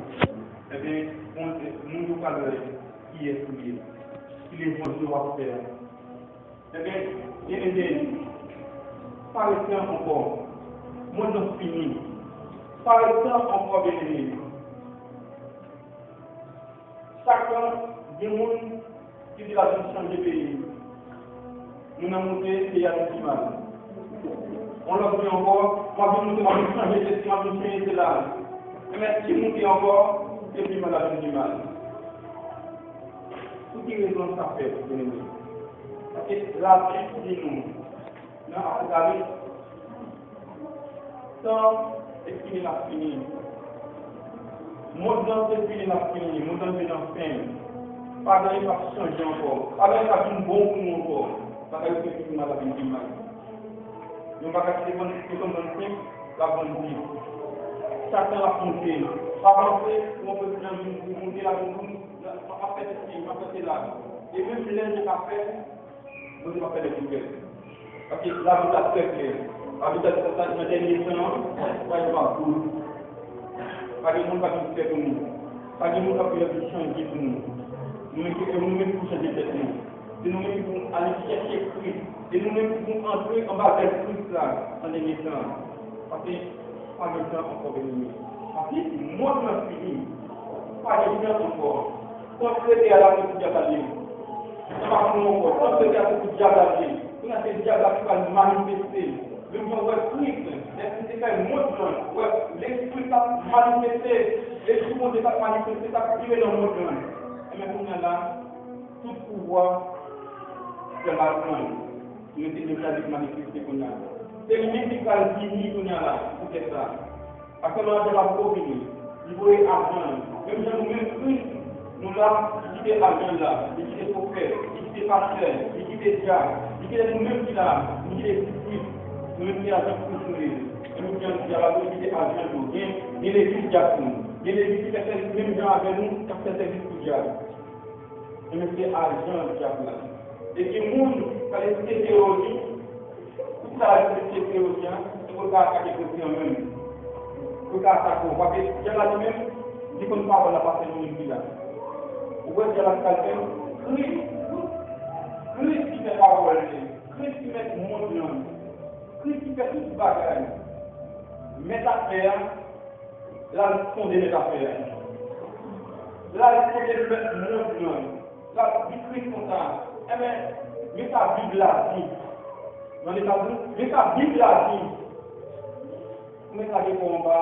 Ebyen, moun, moun yo pral wè kiyès ou ye. Ki levanjil w ap fè a. Ebyen, byeneme, pa ret tan ankò. Mond lan fini. Pa ret tan ankò, byeneme. Chak tan, gen moun ki di l ap vin chanje peyi. Moun nan monte, peyi a vin pi mal. Yon lòt di ankò, m ap vin monte, m ap vin chanje sesi, m ap vin chanje sela. Ebyen, ki monte ankò, se pi mal ap vin pi mal. Pou ki rezon sa fèt, byeneme? Paske Labib di nou, nan Apokalips, tan e fini l ap fini. Mond lan se fini l ap fini, mond lan vin nan fen. Pa gen anyen k ap chanje ankò. Pa gen anyen k ap vin bon pou nou ankò. Bagay yo se pi mal ap vin pi mal. Yon bagay ki te vann, te konn vann senk, l ap vann dis. Chak tan l ap monte. Pa panse, yon prezidan vin pou monte, l ap vin pou, ap fè sesi, ap fè sela. E menm lè l te ka fè, Bondye pa fè lè pou fè. Paske Labib la trè klè. Labib la di konsa, nan dènye tan an, bagay yo ap bout. Pa gen moun k ap vin fè pou nou. Pa gen moun k ap vin chanje pou nou. Nou menm ki, e nou menm ki pou chanje tèt nou. Se nou menm ki pou ale chèche Kris. Se nou menm ki pou antre anba zèl Kris la nan dènye tan an. Paske pa gen tan ankò, byeneme. Paske mond lan fini. Pa gen tan ankò. Tan k rete a la, se pou dyab la ye. Sa pa pou nou ankò. Tan k rete a, se pou dyab la ye. Kounye a, se dyab la ki pral manifeste. Menm jan w wè Kris, lè Kris te fè mond lan, w wè Lespri t ap manifeste, Lespri Bondye t ap manifeste, t ap vire nan mond lan. Ebyen, kounye a la, tout pouvwa pral pran. Mete Mezalye manifeste kounye a. Se li menm ki pral vini kounye a la, poutèt sa. Aktyèlman, dyab la poko vini. Li voye ajan l. Menm jan nou menm Kris, nou la, li kite ajan l la. Li kite pwofèt, li kite pastè, li kite dyab, li kite nou menm ki la, li kite disip. Nou menm se ajan Kris nou ye. E nou di dyab la, li kite ajan l yo. Gen, gen legliz dyab tou. Gen legliz ki fè sèvis menm jan avè nou, k ap fè sèvis pou dyab. Ebyen, se ajan dyab la. E gen moun k al etidye teyoloji, pou ki sa l al etidye teyoloji a, se pou l ka atake kretyen an menm. Pou l ka atake w. Paske dyab la li menm, li konn pawòl la pase nou menm ki la. Ou wè sa l ap pral fè? Kris, Kris ki fè pawòl li, Kris ki mèt mond lan, Kris ki fè tout bagay. Mèt afè a, l al sonde mèt afè a. L al sonde mèt mond lan. L ap di Kris konsa, enben, men sa Bib la di. Tande sa, men sa Bib la di. Kòman sa gen kò anba,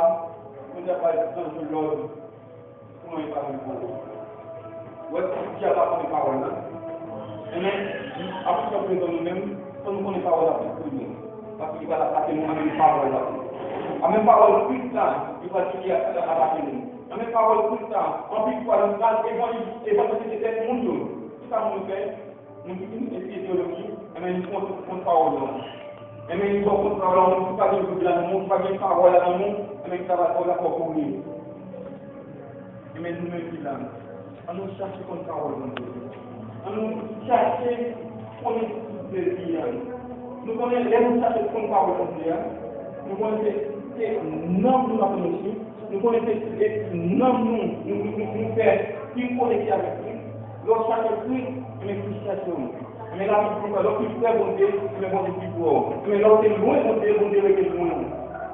Bondye ap bay zanj yo lòd pou anyen pa vin pran. Ou wè, dyab la konnen pawòl la. Enben, apre sa, prezan nou menm, fò nou konnen pawòl la pou nou. Paske li pral atake nou anmenm pawòl la. Anmenm pawòl Kris la, li pral kite atake nou. Anmenm pawòl Kris la, anpil fwa, li pral evanjelize, evanjelize tèt moun yo. Ki sa moun yo fè? Moun ki fin etidye teyoloji, enben, li kont, kont pawòl la. Enben, li ba w kont pawòl la, moun ki pa gen Bib la nan men w, ki pa gen pawòl la nan men w, enben, li travay pawòl la fò kouri. Enben, nou menm ki la, ann nou chache konn pawòl Bondye. Ann nou chache konnen Jezi a. Nou konnen, lè nou chache konn pawòl Bondye a, nou konnen se, se nanm nou n ap anrichi. Nou konnen se, se nanm nou, nou, nou, nou, nou fè pi konekte avèk Kris. Lè w chache Kris, enben Kris chache w. Enben Labib di konsa, lè w fin kwè Bondye, enben Bondye pi pwòp. Enben lè w te lwen Bondye, Bondye rete lwen w.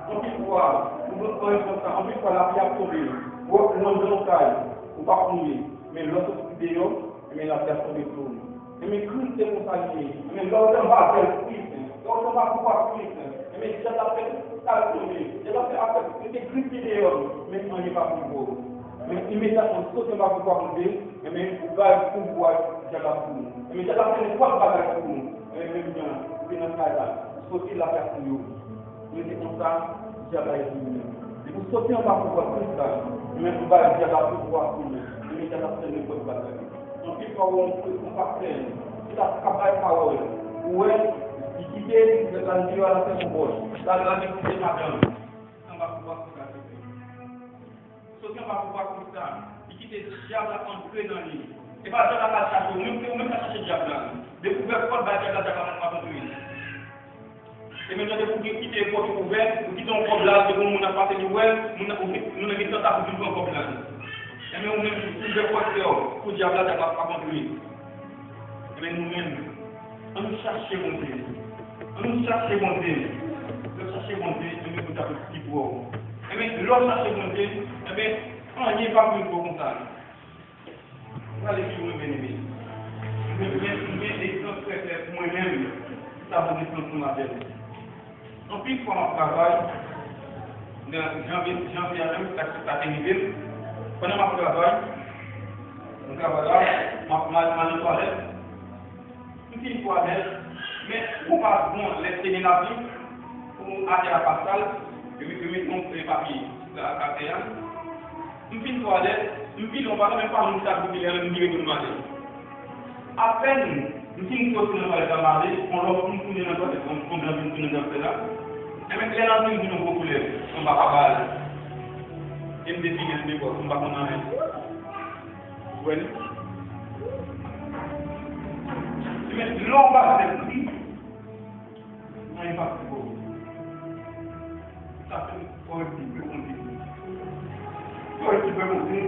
Anpil fwa, nou konn konsa, anpil fwa lapli ap tonbe. Ou, ou anndan yon kay, ou p ap mouye. Men lè w soti deyò, enben lapli ap tonbe sou ou. Enben Kris se konsa li ye. Enben lè w te anba zèl Kris, lè w te anba pouvwa Kris, enben dyab la ap fè tout sa l konnen. Dyab la ap fè, ap fè tout, mete Kris deyò, men anyen p ap rive w. Men imedyatman w soti anba pouvwa Bondye, enben ou bay pouvwa dyab la sou ou. Enben dyab la ap fè nenpòt bagay sou ou. Enben menm jan, ou te nan kay la, ou soti lapli ap touye w. Men se konsa dyab la elimine. Depi w soti anba pouvwa Kris la, men ou bay dyab la pouvwa pou li. Men dyab la fè nenpòt bagay. Anpil fwa, ou wè yon pastè ki t ap, k ap bay pawòl. Ou wè, li kite, l al deyò, al fè konpòt. L al, l al kite madanm. Anba pouvwa Kris la, se vre. Soti anba pouvwa Kris la, li kite dyab la antre nan li. E pa dyab la k al chache w, ou menm, ou menm k al chache dyab la. Depi w ouvè pòt bay dyab la, dyab la p ap antre. E menm jan depi w gen kite pòt ou ouvè, ou kite yon kòb la, depi yon moun ap pase li wè, moun nan, ou gen, moun nan gen tantasyon pou l pran kòb la. Enben ou menm, ou ouvè pòt kè w pou dyab la, dyab la p ap antre. Enben nou menm, ann nou chache Bondye. Ann nou chache Bondye. Lè w chache Bondye, enben Bondye ap pi pwòp. Enben lè w chache Bondye, enben anyen p ap rive w konsa. Mwen ale pi lwen, byeneme. Mwen, mwen, mwen egzanp trè klè pou mwen menm, sa Bondye fè ansanm avè m. Anpil fwa m ap travay, nan janvye, janvye a menm, sa, sa te rive m. Pandan m ap travay, m travay la, m ap, m al, m al nan twalèt. M fin twalèt, men ou pa bon lè te gen lapli, pou atè a pa sal, yo met, yo met yon, yon papye atè a. M fin twalèt, m vire yon bagay, men pa moun sa ki te lè m vire pou m ale. Apèn m fin soti nan twalèt la, m ale, yon lòt moun tounen nan twalèt, yon, yon blan vin tounen nan twalèt la. Enben, lè l antre, m vin yon gwo koulèv, anba pabal. E m te fini, m te bò, m pa konn anyen. Ou wè li? Men lè w pa fè pri, anyen p ap rive w. Sa fè fò w di pou Bondye. Fò w di pou Bondye.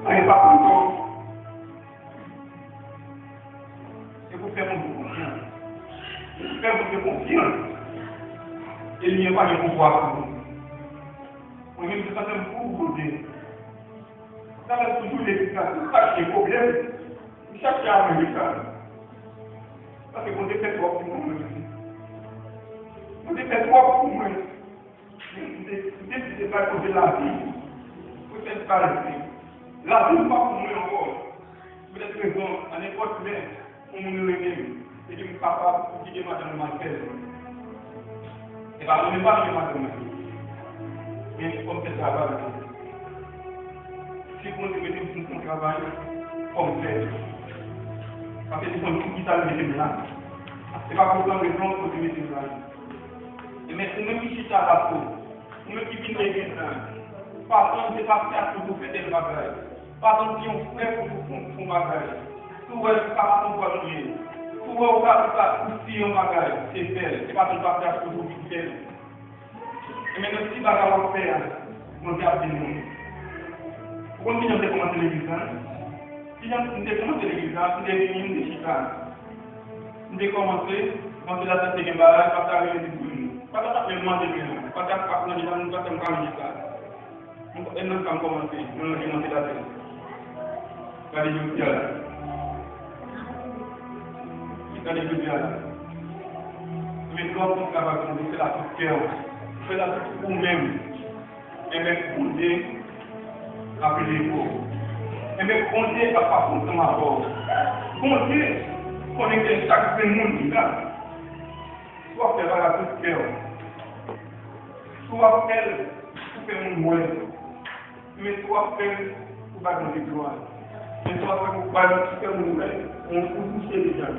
Anyen p ap rive w. Se pou fè Bondye konfyans. Fè Bondye konfyans. Ènmi an pa gen pouvwa sou ou. Mwen menm, se sa fè m pou Bondye. Sa fè m toujou legliz la, tout sa ki gen pwoblèm, m chache avè legliz la. Paske Bondye fè twòp pou mwen. Bondye fè twòp pou mwen. M de-, m deside bay Bondye lavi m. Poutèt sa, lavi m pa pou mwen ankò. Poutèt rezon, a nenpòt lè, yon moun renmen m, epi m kapab kite madanm mwen al fè l. E pa mwen menm pa renmen madanm mwen. Men fò m fè travay mwen. Si Bondye mete m sou yon travay, fò m fè l. Paske li konn poukisa l mete m la. Se pa pou otan rezon Bondye mete m la. Enben, ou menm ki chita la tou, ou menm ki vin legliz la, pa tann se pastè a pou fè tèl bagay. Pa tann se yon frè pou fè yon, fè yon bagay. Si w wè se pa matant ou pral touye. Si w wè ou ka, ou ka, ou siye yon bagay, se fè l. Se pa tann pastè a pou fè l. Enben, nan ti bagay w ap fè a, Bondye ap beni w. Konn kijan m te kòmanse legliz la? Kijan m te kòmanse legliz la? M te vini, m te chita. M te kòmanse, kòmanse la, te gen bagay, pastè a vini di m, pa ta ap menm manje men an, pa ta ap manje la, m pa t menm ka manje sa. M, e nan sa m kòmanse, mwen ranje manje la tè. Gade jodi a la. Gade jodi a la. Men lè w ap travay pou Bondye, fè l ak tout kè w. Fè l ak tout ou menm. Enben, Bondye ap leve w. Enben, Bondye ap pase ansanm avè w. Bondye konnen ke chak grenn moun ki la, si w ap fè bagay tout kè w, si w ap fè l pou fè moun wè, men si w ap fè l pou bay Bondye glwa, men si w ap fè l pou bay, pou fè moun wè, ou, ou touche deja.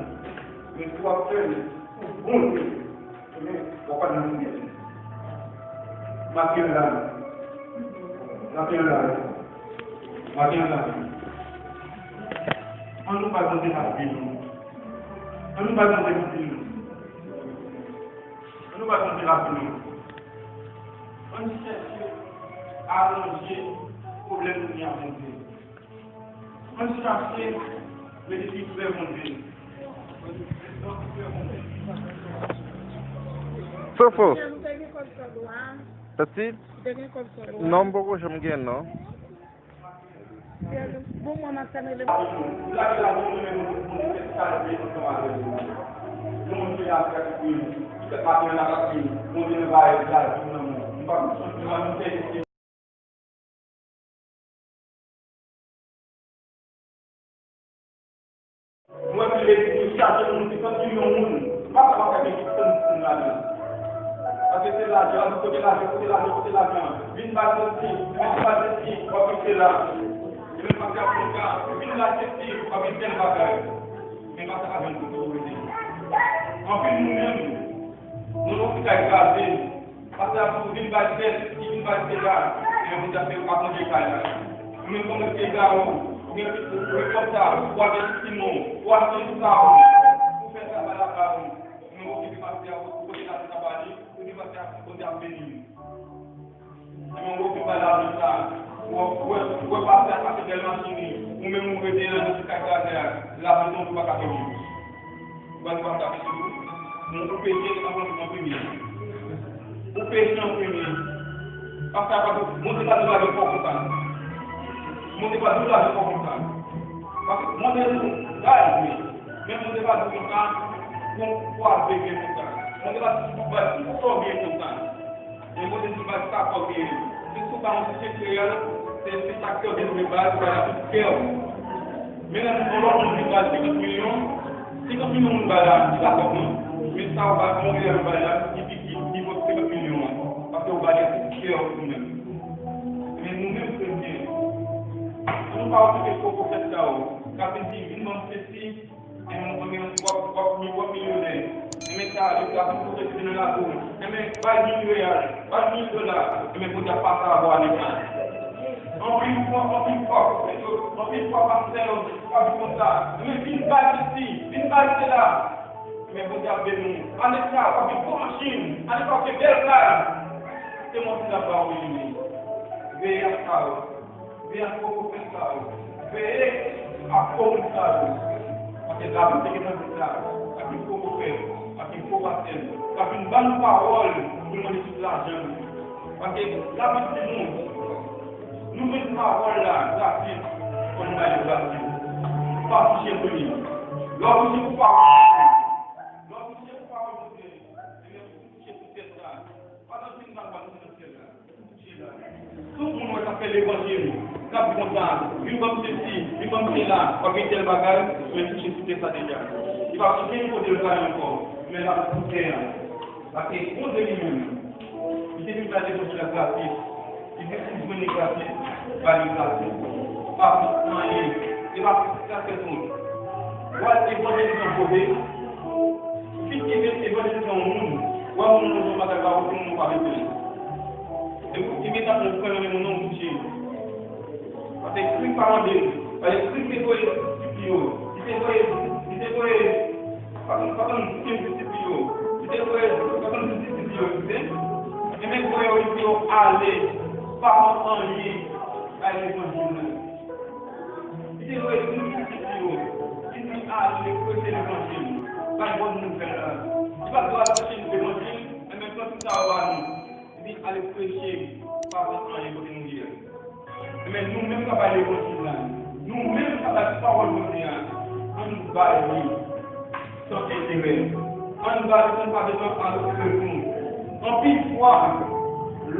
Men si w ap fè l pou Bondye, men w ap al nan syèl. Maten an la, maten an la, maten an la, ann nou bay Bondye lavi nou. Ann nou bay Bondye lavi nou. Ann nou bay Bondye lavi nou. Ann chèche aranje pwoblèm nou gen ak Bondye. Ann chache mete pi pre Bondye. Sofo. Santi? Non, m poko janm gen non. Nou wè ke legliz nou chaje moun, senkant milyon moun, nou pa kapab fè gen senk moun ladan. Paske se lajan, kote lajan, kote lajan, kote lajan. Vin bay sesi, vin bay sesi, w ap rete la. E menm pastè ap konsa, vin bay sesi, w ap gen tèl bagay. Men pastè pa jwenn kote pou rete. Anpil moun menm, nou nan yon ti kay kraze, pastè ap di w vin bay sèl, li vin bay sèl la, men Bondye ap fè w ap manje kay la. Ou menm kòm w te egare, ou gen pitit, ou gen kòb sa, ou al gen ti timoun, ou al gen sa, ou fè travay lakay ou, men ou okipe pastè a, ou pote lajan nan ba li, ou di pastè a, Bondye ap beni w. Ebyen, ou okipe bay lajan sa, ou wè, ou wè, ou wè pastè a pase bèl machin li, ou menm ou rete nan ti kay kraze a, lajan tonbe ou pa ka fè byen. Ou pa di pastè a peche tou. Ou peche anvan tou an premye. Ou peche an premye. Pastè a pa di, Bondye pa di w lage kò konsa. Bondye pa di w lage kò konsa. Paske Bondye di w, gade, men Bondye pa di w konsa, pou, pou w ap byen konsa. Bondye pa di w bay tout sa w gen konsa. Men Bondye di w bay sa w genyen. Se sou ba yon ti chèk reyèl, se, se sa k te gen pou bay, bay la tout kè w. Men lè yon lòt moun vin bay senkant milyon, senkant milyon moun bay la, li pa kòb non. Men sa w bay, yon reyèl ou bay la, li pi, li pi bon senkant milyon an. Paske w bay li tout kè w ou menm. Men nou menm kretyen, si nou pa okipe gwo pwofèt sa yo, k ap vin di, vin ban m sesi, Enben, w ap, w ap, w ap milyonè. Enben, sa, yo ka tou kote ki nan lakou. Enben, bay mil reyal, bay mil dola. Enben, Bondye ap pase avè w annik la. Anpil fwa, anpil fwa, pwofèt yo, anpil fwa, pastè yo, w ap di konsa. Enben, vin bay sesi, vin bay sela. Enben, Bondye ap beni w. Annik sa, w ap gen gwo machin. Annik sa, w ap gen bèl kay. Se Bondye k ap ba w li menm. Veye ak sa yo. Veye ak gwo pwofèt sa yo. Veye ak gwo moun sa yo. Paske David te gentan di sa, ak yon gwo pwofèt, ak yon gwo pastè, k ap vin ban nou pawòl pou nou mande tout lajan nou. Paske Labib di nou, nou jwenn pawòl la gratis, fò nou bay li gratis. Pa touche pou li. Lè w touche pou pawòl, lè w touche pou pawòl Bondye, ebyen, ou touche pou tèt la. Pa nan fin sa w ap touche nan syèl la. Tout moun wè k ap fè levanjil, k ap di konsa, vin ban m sesi, vin ban m sela, w ap gen tèl bagay, men touche sou tè sa deja. Li pa gen kote l prale ankò, men l ap sou tè a. Paske Bondye li menm, li te vin bay levanjil la gratis. Li te vin jwenn li gratis, bay li gratis. Pa pou anyen, se pa pou sa se tout. Wè evanjelize yon kote, si ki met evanjelize yon moun, wè moun nan yon bagay pa okenn moun pa bezwen. E pou ki met ap yon frè nan men moun nan, ou touche. Paske Kris pa mande l. Paske Kris te voye disip li yo. Li te voye, li te voye, pa konn, pa konn kenz disip li yo. Li te voye, pa konn dis disip li yo, li te. Enben, voye yo, li di yo, ale, pa pran anyen. levanjil la. Li te voye tout pitit li yo, li di, "Ale preche levanjil, bay bòn nouvèl la." Li pa t dwe al preche levanjil, enben pran tout sa yo ba nou. Li di, "Ale preche, pa pran anyen kote nou ye a." Enben, nou menm k ap bay levanjil la, nou menm k ap bay pawòl Bondye a, ann bay li san enterè. Ann ba li, ann pa bezwen al okipe pou nou. Anpil fwa,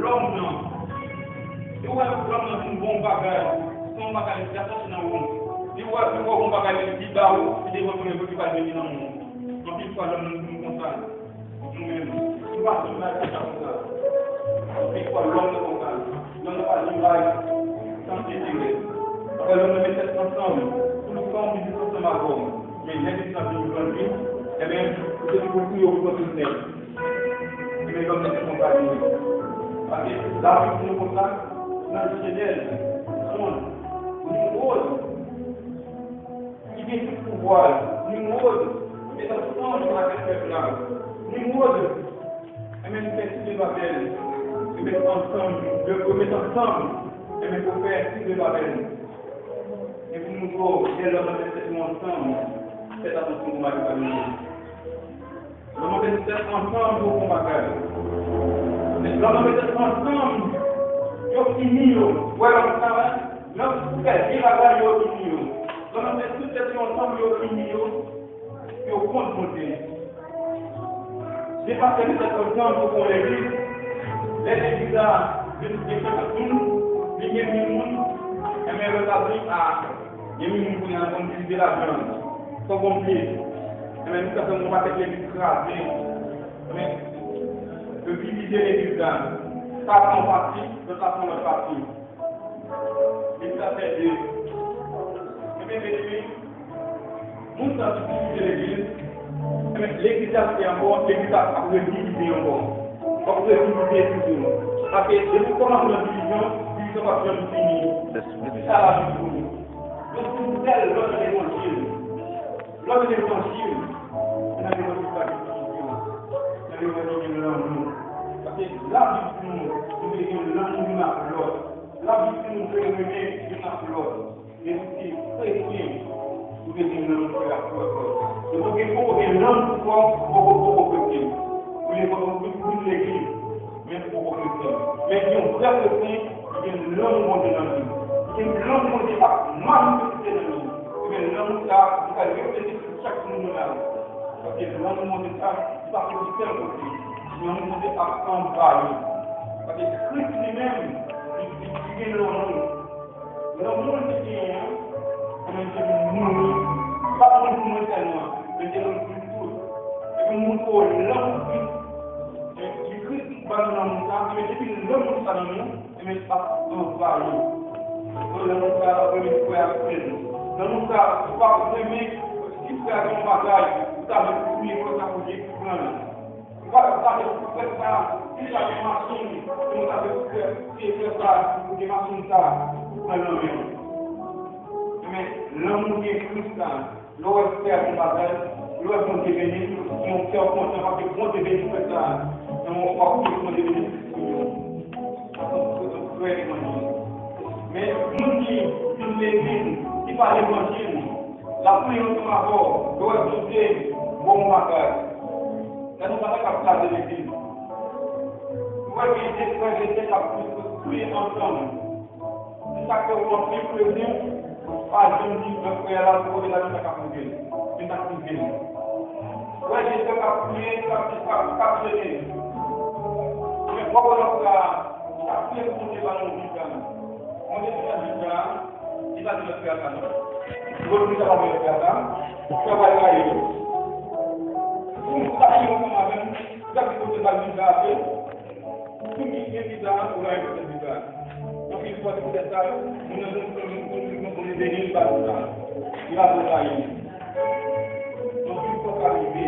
lòm nan, li wè lòm nan vin bon bagay, se yon bagay li te chache nan ou. Li wè, li wè yon bagay li di ba ou, li te vin konnen pou li pa vin nan ou. Anpil fwa, lòm nan vin konsa. Nou menm, nou pa janm bay konsa konsa. Anpil fwa, lòm nan konsa. Lòm nan pa janm bay san enterè. Apre lòm nan met tèt ansanm pou l fè yon biznis ansanm avè w. Men lè biznis la vin grandi, enben, ou te di pou l priye w pou kontinye. Enben, lòm nan se konsa li ye. Paske Labib di nou konsa, nan Jenèz, Nimwòd, li gen tout pouvwa l. Nimwòd, li met ansanm avèk pèp la. Nimwòd, enben, li fè Toubabèl, li met ansanm, yo, yo met ansanm, enben, pou fè Toubabèl. E pou nou tou, lè lòm nan met tèt nou ansanm, fè atansyon pou mari pa nou. Lòm nan met tèt ansanm pou fè yon bagay. Men lòm nan met tèt ansanm, yo fini yo. Wè lòm sa, lòm fè vye bagay, yo fini yo. Lòm nan met tout tèt yo ansanm, yo fini yo. Yo kont Bondye. Se pastè ki fè pwogram pou fè yon legliz. Lè legliz la vin gen senkant moun, vin gen mil moun, enben lòt la di, a, gen mil moun kounye a konn divize lajan. Fòk gon pye. Enben, nou ka fè yon pakèt legliz kraze. Enben, yo divize legliz la. Sa pran yon pati, lòt la pran lòt pati. Legliz la fè de. Enben, byeneme, moun sa ki divize legliz, enben, legliz la fè ankò, legliz la ap redivize ankò. W ap redivize toujou. Paske depi w kòmanse nan divizyon, divizyon p ap janm fini. Se sa Labib di nou. Yo di nou sèl lòt levanjil. Lòt levanjil, se nan levanjil sa ki pwofite w. Nan levanjil gen lanmou. Paske Labib di nou, nou dwe gen lanmou youn ak lòt. Labib di nou dwe renmen youn ak lòt. Men si kretyen, nou dwe gen lanmou frè ak sè. Depi w gen, poko gen lanmou pou kò w, poko, poko kretyen. Ou gen kòm ou vin, vin legliz, men poko kretyen. Men yon vrè kretyen, li gen lanmou Bondye nan li. Li gen lanmou Bondye k ap manifeste nan li. Ebyen, lanmou sa a, li pral reflete sou chak moun nou la. Paske lanmou Bondye sa, li pa soti sèl kote. Lanmou Bondye ap anvayi. Paske Kris li menm, li, li, li gen lanmou. Lanmou li te genyen an, li te vin mouri. Li pa t mouri pou mwen sèlman, men li te mouri pou nou tout. Epi montre w lanmou Kris. Li Kris ki ban nou lanmou sa, men depi lanmou sa nan nou, Ebyen, l ap anvayi. Lanmou sa ap renmen frè ak sè l. Lanmou sa ap renmen si frè a gen yon bagay, ou ta vle pou li, ou ta vle pou li pran l. Ou pa ta vle pou frè sa, si l ta gen machin, ou ta vle pou frè, si frè sa, pou gen machin sa, pran nan men l. Ebyen, lanmou gen Kris la. Lè w wè frè a gen bagay, lè w wè Bondye beni l, gen yon kè kontan paske Bondye beni frè sa a. Nan yon fwa pou Bondye beni l pou yo. Sa se yon frè levanjil. Men moun ki vin legliz, ki pa levanjil, l ap priye ansanm avè w, lè w wè Bondye ba w yon bagay. Gade yon bagay k ap kraze legliz. Ou wè gen de frè, de sè k ap priye ansanm. Se sa k fè w wè anpil kretyen pa janm di lòt frè a la pou kote l ale sa k ap rive l. Men sa k rive l. Ou wè gen frè k ap priye, k ap, k ap, k ap jene. Men w ap wè lòt frè a, li ap priye pou Bondye ba l yon viza. Bondye te ban l viza, li pa di lòt frè a sa non. Bondye pa di lòt frè a sa. Frè a pral rayi li. Pou m pa di yon fanm avè m, li ap di Bondye ba l viza a vre. Moun ki gen viza a, ou rayi poutèt viza a. Anpil fwa, se poutèt sa, moun nan jwenn, moun, moun, moun, moun beni l pa viza a. Li pa vle rayi li. Anpil fwa, sa rive.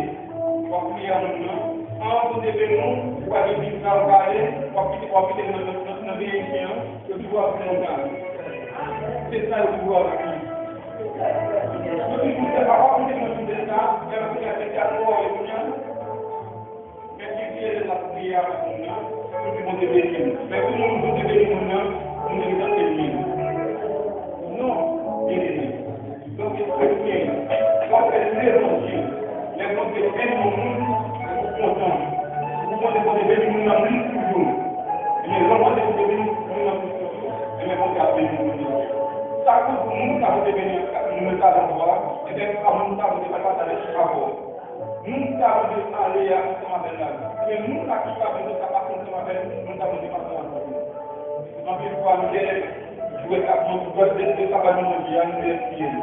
W ap priye a moun nan. Anvan Bondye beni w, ou pa gen viza, ou pa ale, w ap kite, w ap kite nan, nan, nan, nan peyi ayisyen an, yo toujou ap di konsa. Se sa yo toujou ap di. Yo toujou fè pa w ap kite nan biznis la, lè yo fini ak medya yo, yo kounye a. Men ki vye lè l ap priye avèk moun nan, pou di Bondye beni m. Men pou moun Bondye beni moun nan, moun nan gentan beni l. Beni moun nan plis toujou. Ebyen, lè w mande pou beni moun nan plis toujou, ebyen, Bondye ap beni moun nan. Sa k pou moun sa pou te beni moun nan sa ankò a, ebyen, pa moun sa pou te pataje avè w. Moun sa Bondye pale a ansanm avè l la. Ebyen, moun sa ki pa Bondye sa pase ansanm avè l, moun sa Bondye pase ansanm avè l. Anpil fwa, nou gen jwèt ap manje, jwèt de, de sa ba nou manje a, nou refize l.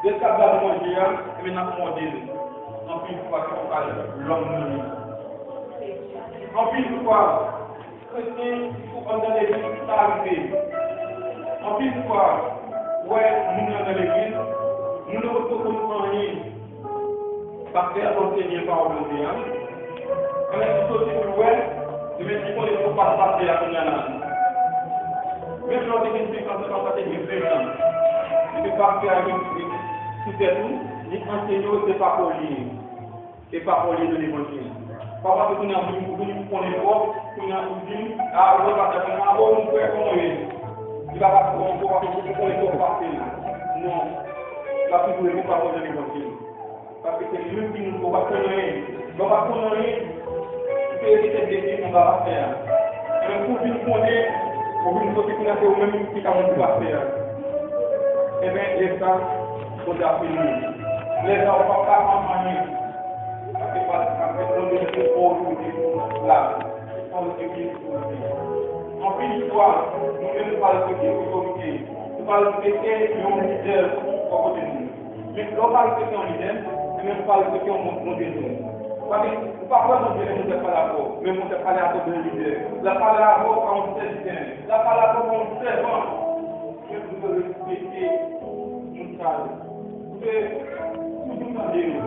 De sa ba nou manje a, ebyen, n ap mòde l. Anpil fwa, se pa lòm nan li. Anpil fwa, kretyen ki sou anndan legliz, sa rive. Anpil fwa, w wè moun nan nan legliz, moun nan potko konn anyen. Pastè a konn anseye pawòl Bondye a. Anlè li soti pou l wè, li menm li konnen se pa pastè a kounye a la. Menm lè w te gen senkantan an, sa te gen ventan an. Epi pastè a gen sou tèt ou, li anseye w, se pa pou li ye. E pa pou li nan levanjil. Pa paske kounye a ou vin, ou vin konnen twòp, kounye a ou di, a, ou wè pastè a, a, o, mon frè, kòman w ye? Li pa pase ankò, paske ou konnen twòp pase l. Non. L ap toujou rete pawòl nan levanjil. Paske se li menm ki montre w pa t konn anyen. Lè w pa t konn anyen, ou te evite betiz anba pastè a. Men kou w vin konnen, ou vin soti kounye a se ou menm ki ka montre pastè a. Ebyen, lè sa, Bondye ap beni w. Lè sa, ou p ap ka anyen. Paske pa, paske Bondye se otorite pou la. Se otorite ki otorite. Anpil fwa, nou menm nou pa respekte otorite. Nou pa respekte yon lidè bò kote nou. Men lè w pa respekte yon lidè, men ou pa respekte yon bon, bon lidè. Paske ou pa kwè Bondye lè Bondye ap pale avè w, men Bondye ap pale avè w de lidè. L ap pale avè w pa yon sèvitè. L ap pale avè w pa yon sèvan. Men ou dwe respekte moun sa yo. Ou dwe toujou tande yo.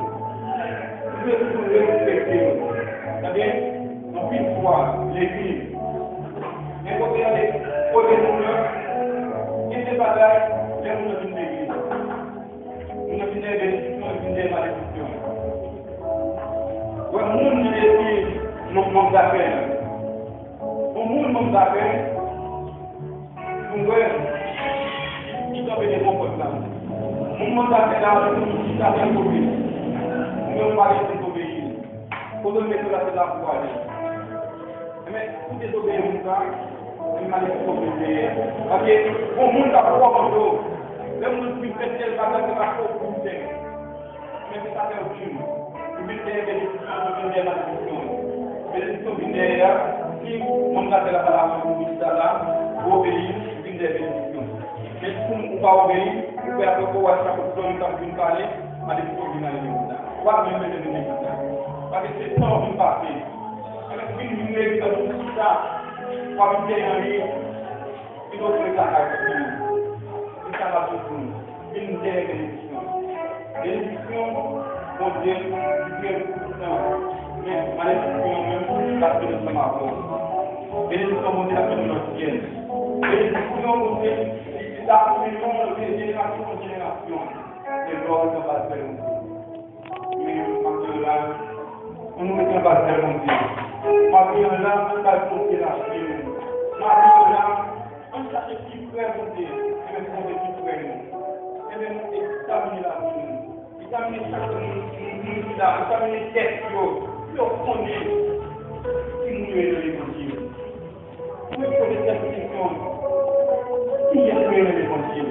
Ou dwe toujou respekte yo. Tande? Anpil fwa, legliz. Men kote y ale, kote moun nan, gen de bagay, lè moun nan vin legliz. Moun nan vin dèyè benediksyon, li vin dèyè malediksyon. Wè moun nan epi non manm zafè. Bon moun manm zafè, nou wè, li tonbe devan pòt la. Moun manm zafè la, li di sa fè sove. Moun nan pa lese sove li. Kote l mete w la, se la pou w ale. Enben, si w dezobeyi moun sa, se malediksyon pou w dèyè. Paske, bon, moun sa pou w avanse w. Lè moun vin fè tèl bagay, se paske w pou w fè. Men se sa fè w di m. Ou vin dèyè benediksyon, ou vin dèyè malediksyon. Benediksyon vin dèyè a, si moun sa fè la pa la pou w di sa la, ou obeyi, ou vin dèyè benediksyon. Men si ou pa obeyi, ou fè apre ou wè sa pou zòn sa vin pale, malediksyon vin nan legliz la. W ap menm rete nan legliz la. Paske se tan w vin pase. Avèk vin, vin legliz la pou chita, w ap vin dèyè anyen. Vin ofri lakay Bondye. Se sa m ap di pou nou. Vin dèyè benediksyon. Benediksyon Bondye, li gen tout tan. Men malediksyon menm, l ap vin ansanm avè w. Benediksyon Bondye ap vin nan syèl. Benediksyon Bondye, li, li ap vin nan jenerasyon an jenerasyon. Se lòm nan pa fè nou. Men, maten an la, ann rete anba zèl Bondye. Maten an la, ann bay Bondye lavi nou. Maten an la, ann chache pi pre Bondye. Ebyen, se Bondye ki pre nou. Ebyen, nou egzamine lavi nou. Egzamine chak moun, moun, moun ki la. Egzamine tèt yo. Pou yo konnen ki moun yo ye nan levanjil. Mwen poze tèt mwen kesyon, kiyès mwen rele levanjil?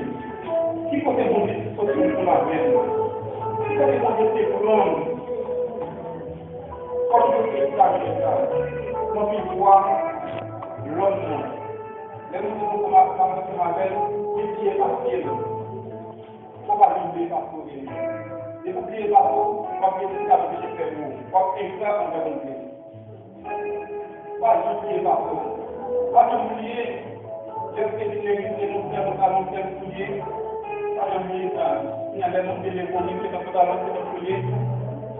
Ki kote Bondye te soti ansanm avè m? Ki kote Bondye te pran m? Fòk nou egzamine sa. Anpil fwa, lòm nan, lè nou te ansanm avè l, li bliye pase l. Fò w pa janm bliye pase w genyen. Depi w bliye pase w, w ap bliye tout sa Bondye te fè pou ou. W ap engra anvè Bondye. Pa janm bliye pase w. Pa janm bliye, lè w te vin legliz, se yon sèl pantalon, sèl soulye. Pa janm bliye sa. Kounye a, lè moun te leve w, se pantalon, se sèl soulye.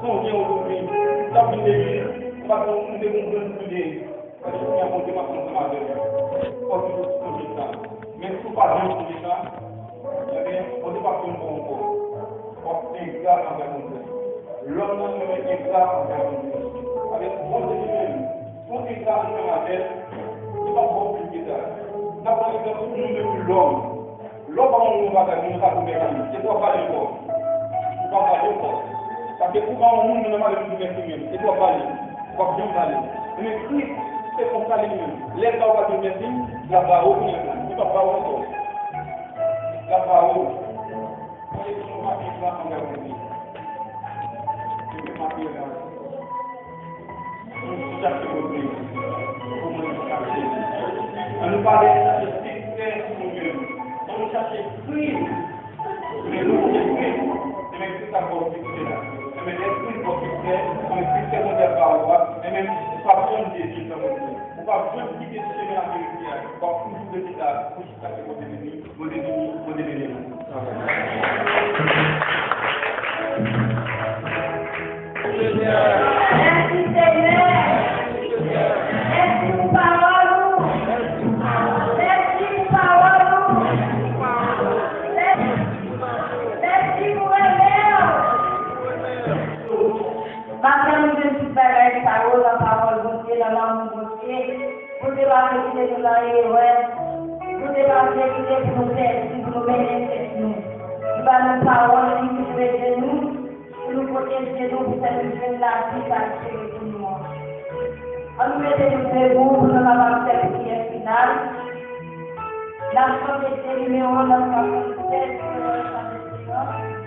Sonje w tou, w t ap vin legliz, ou pa t konn, ou te konn grenn soulye. Paske kounye a Bondye p ap ansanm avè w. Fò w toujou sonje sa. Men si w pa janm sonje sa, ebyen, Bondye p ap janm ba w ankò. W ap engra anvè Bondye. Lòm nan renmen engra anvè Bondye. Paske Bondye li menm, si w engra ansanm avè l, li p ap ba w plis ke sa. N ap pran egzanp pou nou menm lòm. Lè w ba yon moun yon bagay, moun nan ka pwomèt li, epi w ap ba li ankò. Ou p ap ba li ankò. Paske ou ba yon moun, moun nan pa vle pwomèt li menm, epi w ap ba li. W ap janm pale. Ebyen, Kris, se konsa li menm. Lè sa ou pa di l mèsi, l ap ba ou kounye a. Li p ap ba ou ankò. L ap ba ou. Mwen te di nou pa gen plan anvè Bondye. Ebyen, m ap di nou. Ann nou chache Bondye. Pou mwen chache. Ann nou pa vin chache siksè pou nou menm. Ann nou chache Kris. Men nou se Kris, se men Kris ap ba w siksè la. Se men lè Kris ba w siksè, se men siksè Bondye ap ba ou a, se men ou p ap janm devye nan Bondye. Ou p ap janm kite chemen laverite a. W ap toujou rete la pou jiskaske Bondye vini, Bondye vini, Bondye vini. Amèn. Mèsi, Senyè. Mèsi pou pawòl ou. Mèsi pou pawòl ou. Mèsi, mèsi pou renmen w. Maten, nou jwenn tout bagay sa yo nan pawòl Bondye, nan lanmou Bondye. Bondye pa vle kite nou nan erè. Bondye pa vle kite pou nou pèdi, pou nou mennen tèt nou. Li ba nou pawòl li pou nou ede nou. Pou nou pwoteje nou, pou fè nou jwenn lavi sa l espere pou nou an. Ann nou mete nou debou pou nou kapab fè priyè final. N ap chante de nimewo nan swasannsèt, nimewo swasannsèt.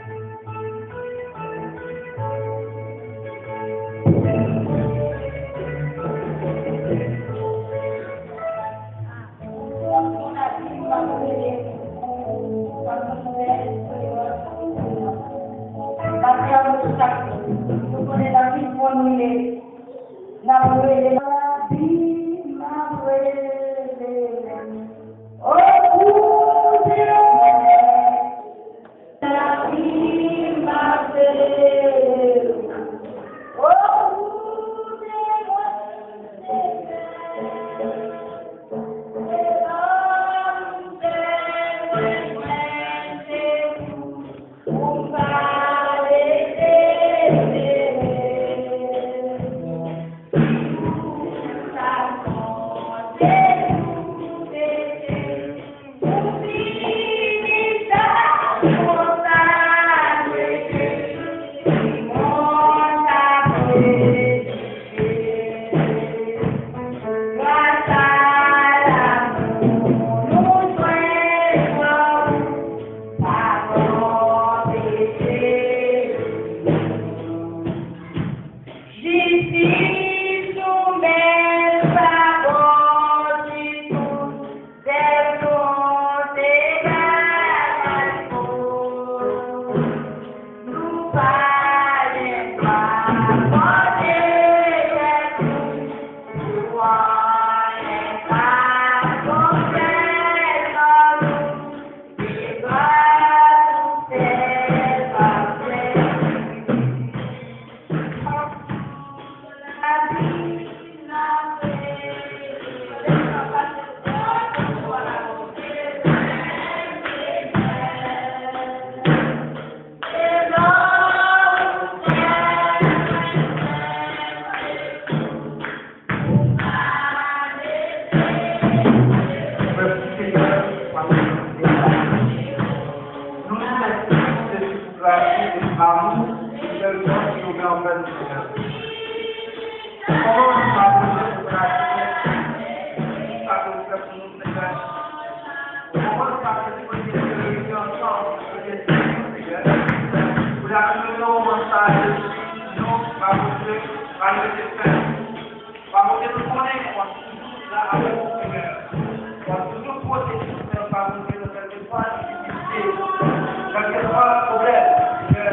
Lapriyè pou chak moun. Nou konnen nan ki fon nou ye. N ap rele. Lavi m ap rele. O koute mwen. Lavi m ap rele. O koute mwen, Senyè. Se pa pou fè mwen mwen se pou ou pa rete. Pou sa konte pou peche. Pou fini sa konsa rete. Pou mwen ta predi. Gras a lanmou nou jwenn nan ou, padon peche. Jistis ou menm pa bò ditou. Sèl Bondye bagay fo. Nou pa gen dwa pote tèt nou pou anyen pa bon fè nan nou. Se gras ou sèl pa fè. Mèsi, Senyè, pou pawòl ou. Nou di mèsi, Senyè, pou gras ou, pou amou, pou bèl zòt ki ou gen anvè nou, Senyè. Kòman nou pa poze pou gras ou, sa ke ou fè pou nou, Senyè? Kòman nou pa poze pou nou reyini ansanm, pou nou di, Senyè, pou nou nan moman sa, Jezi, nou pa poze, pa nou rete fèb. Papa Bondye, nou konnen w ap toujou la avèk nou, Senyè. W ap toujou pwoteje nou, Senyè, Papa Bondye, nan kèlkeswa difikilte, kèlkeswa pwoblèm, Senyè.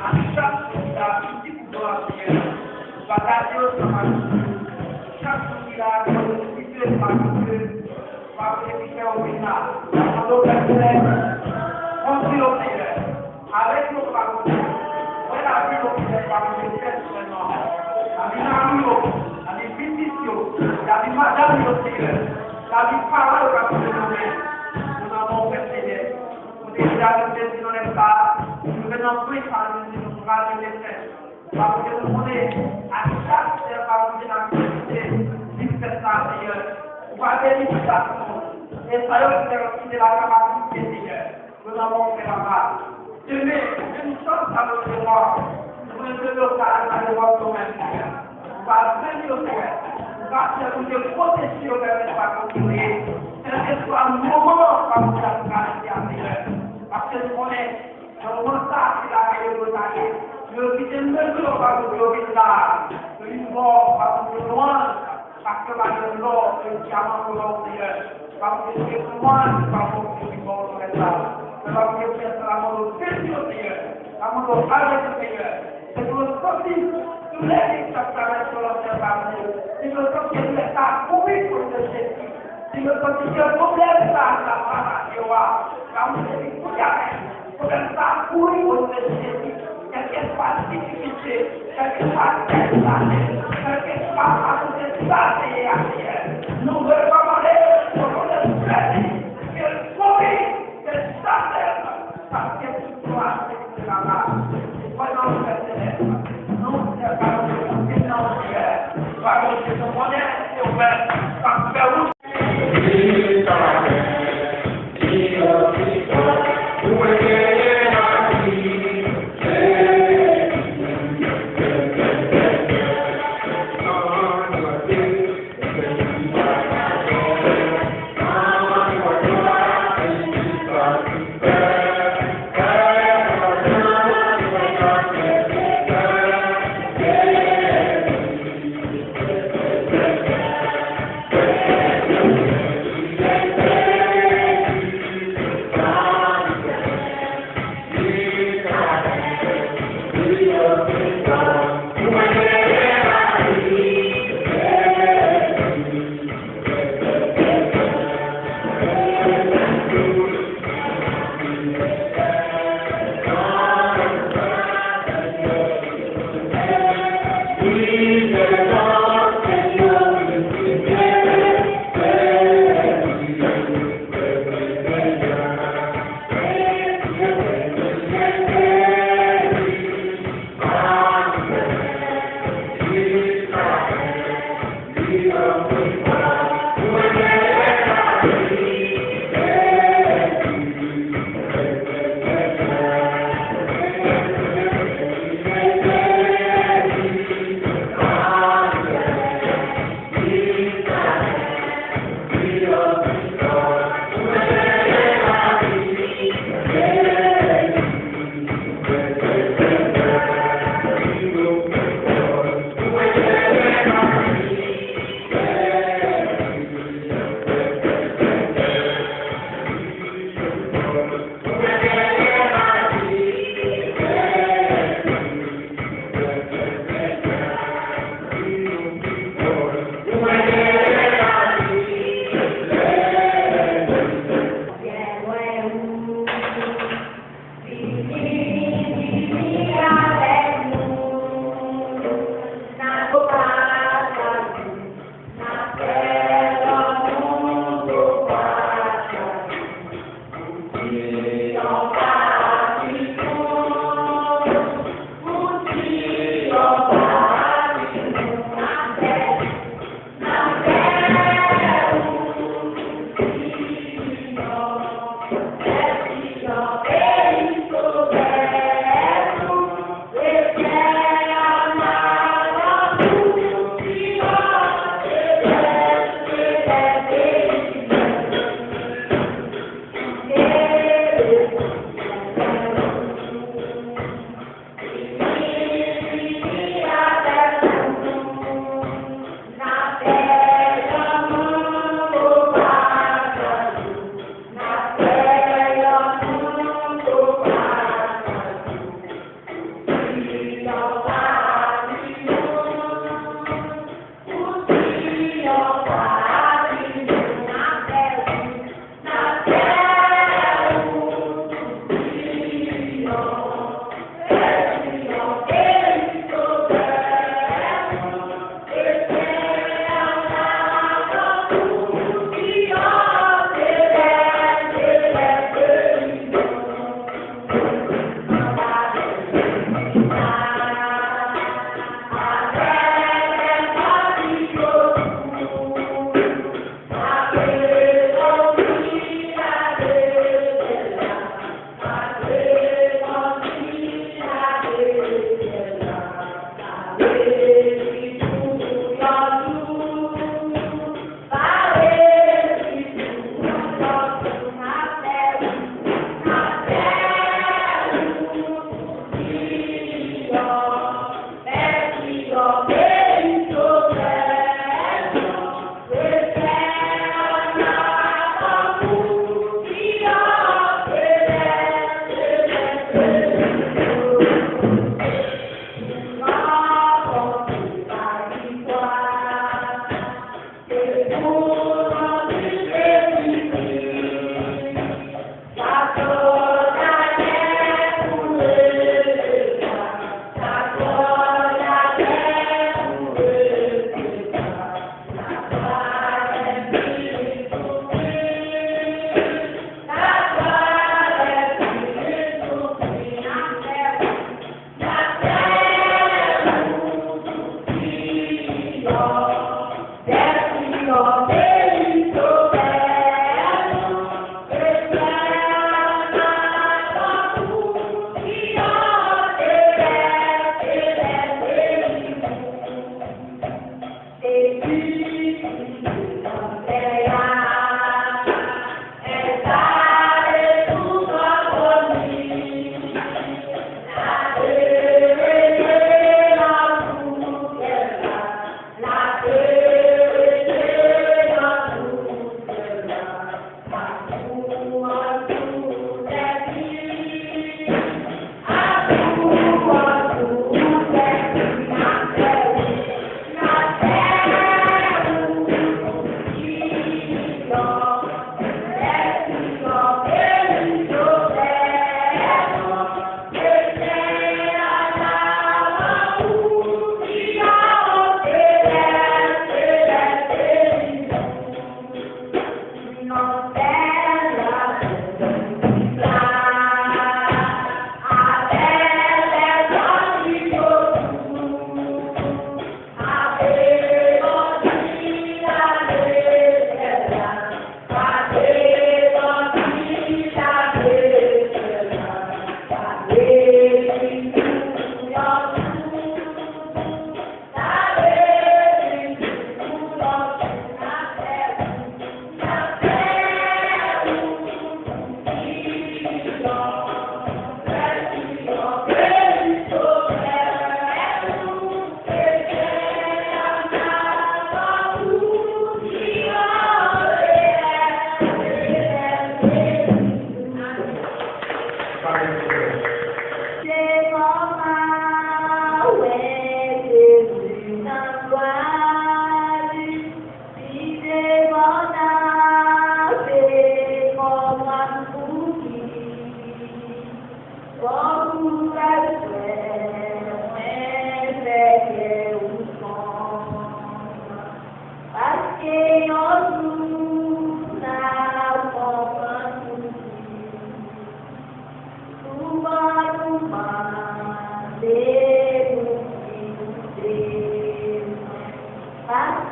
A chak moun ki la, ki di pou glwa, Senyè. Pataje yo ansanm ak nou. Chak moun ki la, Senyè, ki la, Papa Bondye. Papa Bondye, ki fè yo vin la. N ap mande w, Pè Selès, kondui yo, Senyè. Avèk yo, Papa Bondye. Mwen lavi yo, Papa Bondye, pèsonèlman. Lavi mari yo, lavi pitit yo, lavi madanm yo, Senyè. Lavi paran yo, Papa Bondye, nan men. Nou nan men w, Pè Selès. Kote David te di nan lè sa a, nou vin nan pwen sa a, nou di nou pral rete fèm. Papa Bondye, nou konnen a chak sè, Papa Bondye, n ap medite, li fèt la, Senyè. Ou va beni chak moun. E sa yo ki te kite lakay, Senyè. Yo nan men w, Papa. Demen, menm jan sa yo te mò, nou leve yo ka al nan lewòt yo menm, Senyè. Ou va Pastè, pou te pwoteje yo, pèmèt pa kontinye. Sentespri, moman an, pa pou ta travèse a, Senyè. Paske nou konnen, nan moman sa a, se la ke yo ta ye. Yo kite menm yo, pa pou yo vin la. Yo vin bò, pa pou yo lwanj. Paske pa gen lò, gen dyaman pou yo, Senyè. Pa pou yo te lwanj, pa pou yo te bò, Senyè. Pa pou yo fè sa, la mò yo, Senyè. La mò yo, arete, Senyè. Se pou yo santi doulè ki t ap travèse yo nan tèt la, Bondye. Se pou yo santi doulè sa a kouri o non de Jezi. Se pou yo santi ke pwoblèm sa a, sa a pa yo a. Sa a, Bondye, se pou y ap pwoblèm sa a kouri o non de Jezi. Kèlkeswa difikilte, kèlkeswa tèt chaje, kèlkeswa fason de sa te ye a, Senyè, nou rekòmande o non de Jezi, ke l kouri, ke l chaje, paske tout glwa se pou Papa. Se pou non Pè Selès. Nou, Seyè, pa nou, se nan Seyè. Pa nou, se nou konnen, se ou menm k ap fè wout.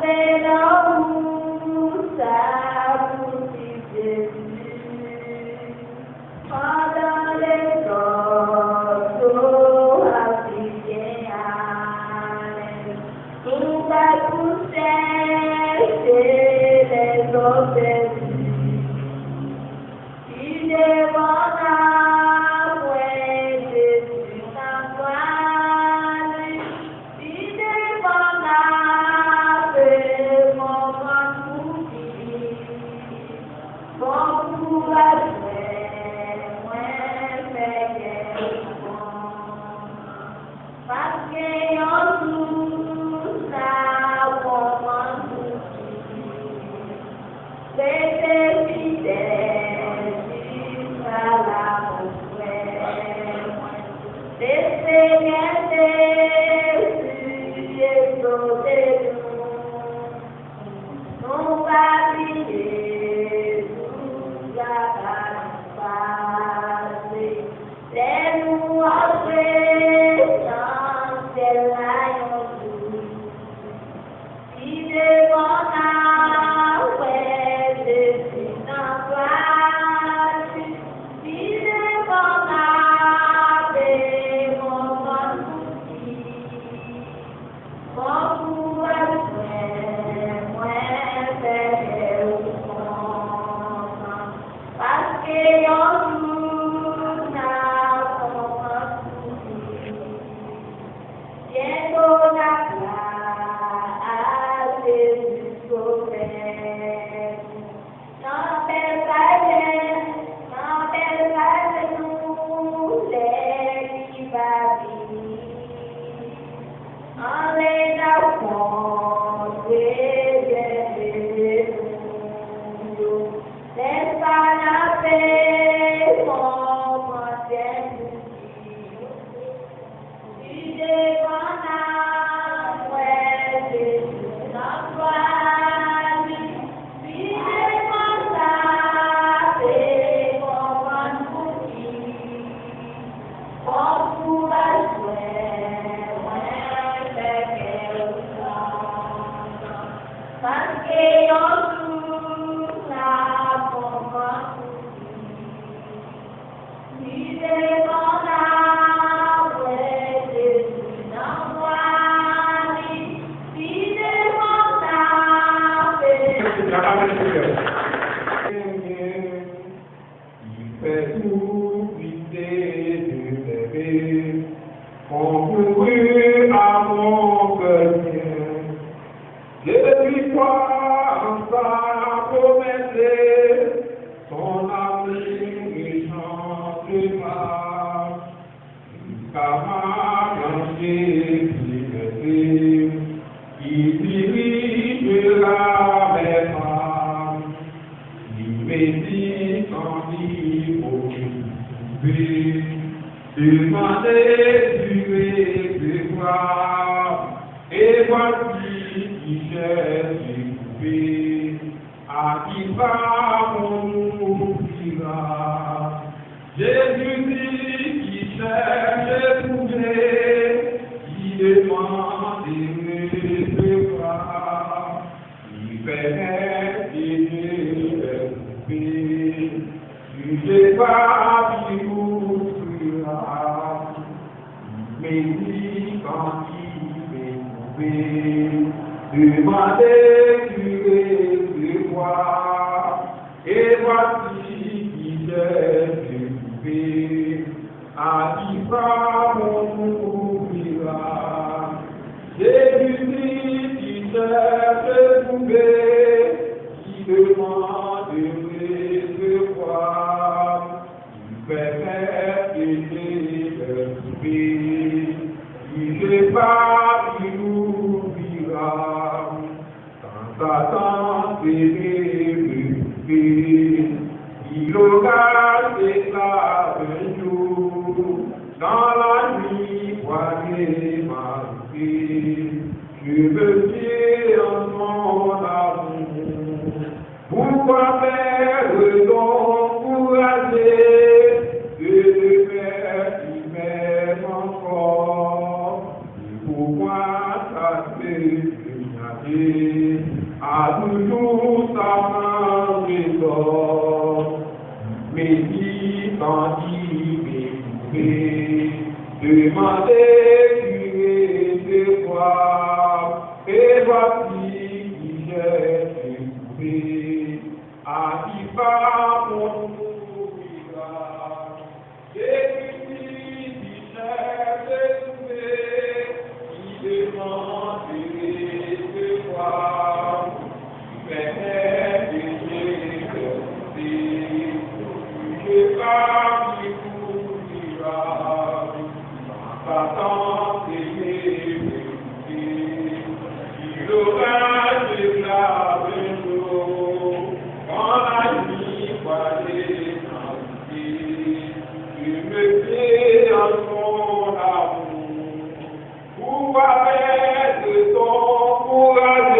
Fè lanmou sa pou ti Jezi. Pandan lezòt yo ap viv gen alèz, nou pa pou chèche lèzòm pèdi. Pi devan n ap wè Jezi nan glwa li. Pi devan n ap konprann pouki. Bon kouraj frè mwen, fè kè w kontan. Paske yon jou n ap konprann pouki. Rete fidèl jiska lamò frè mwen. Lesenyè Jezi egzòte nou. Nou pa bliye jou sa k ap pase. Lè nou antre nan syèl la yon jou, pi devan n ap wè Jezi nan glwa li. Pi devan n ap konprann pouki. Bon kouraj frè mwen, fè kè w kontan. Paske yon jou n ap konprann pouki. Byento n ap la a Jezi Sovè nou. Nan bèl kay, nan bèl kay nou lè li va vini. Ann al rankontre byeneme nou yo. Lè sa n ape konprann tèm nou. Pi devan n ap wè Jezi nan glwa li. Pi devan n ape konprann pouki. Bon kouraj frè mwen, fè kè w kontan. Paske yon jou n ap konprann pouki. Pi devan n ap wè Jezi nan glwa li. Pi devan n ape. Il fait tout quitter de rêver, concourir à mon cœur bien. Je lui crois en sa promesse, son amour ne changera. Jusqu'à ma planche traversée, il dirigera mes pas. Il me dit quand il faut me trouver, demandez, puis recevoir. Et voici qui cherche trouver, à qui frappe on ouvrira. Jésus dit qui cherche trouver, qui demande recevra, qui fait aider trouver, qui frappe ouvrira. Médisant qui m'est trouvé, demandez, puis recevoir. Et voici qui cherche trouver, à qui frappe on ouvrira. Jésus dit qui cherche trouver, qui demande recevoir. Qui fait aider trouver, qui fait pas ouvrira. Quand Satan s'est levé, il aura éclaté un jour. Dans la nuit, pour les martyrs, je me tiens en son amour. Pourquoi perdre ton courage et de faire qui m'aime encore? Et pourquoi chasser le A toujou sa chanje zòn, medikandi retwouve, demande ki resevwa, e vwasi ki chèche twouve, a ki pa bon nou mirak. Lekri di chèche twouve, ki demande resevwa, ki pèmèt de Jezi fè koute, ke pa ki pou mirak, pa tante. Si loraj eklate yon jou, kan lannwit vwale nan soufle, Dieu me fait en son amour. Pourquoi perdre ton courage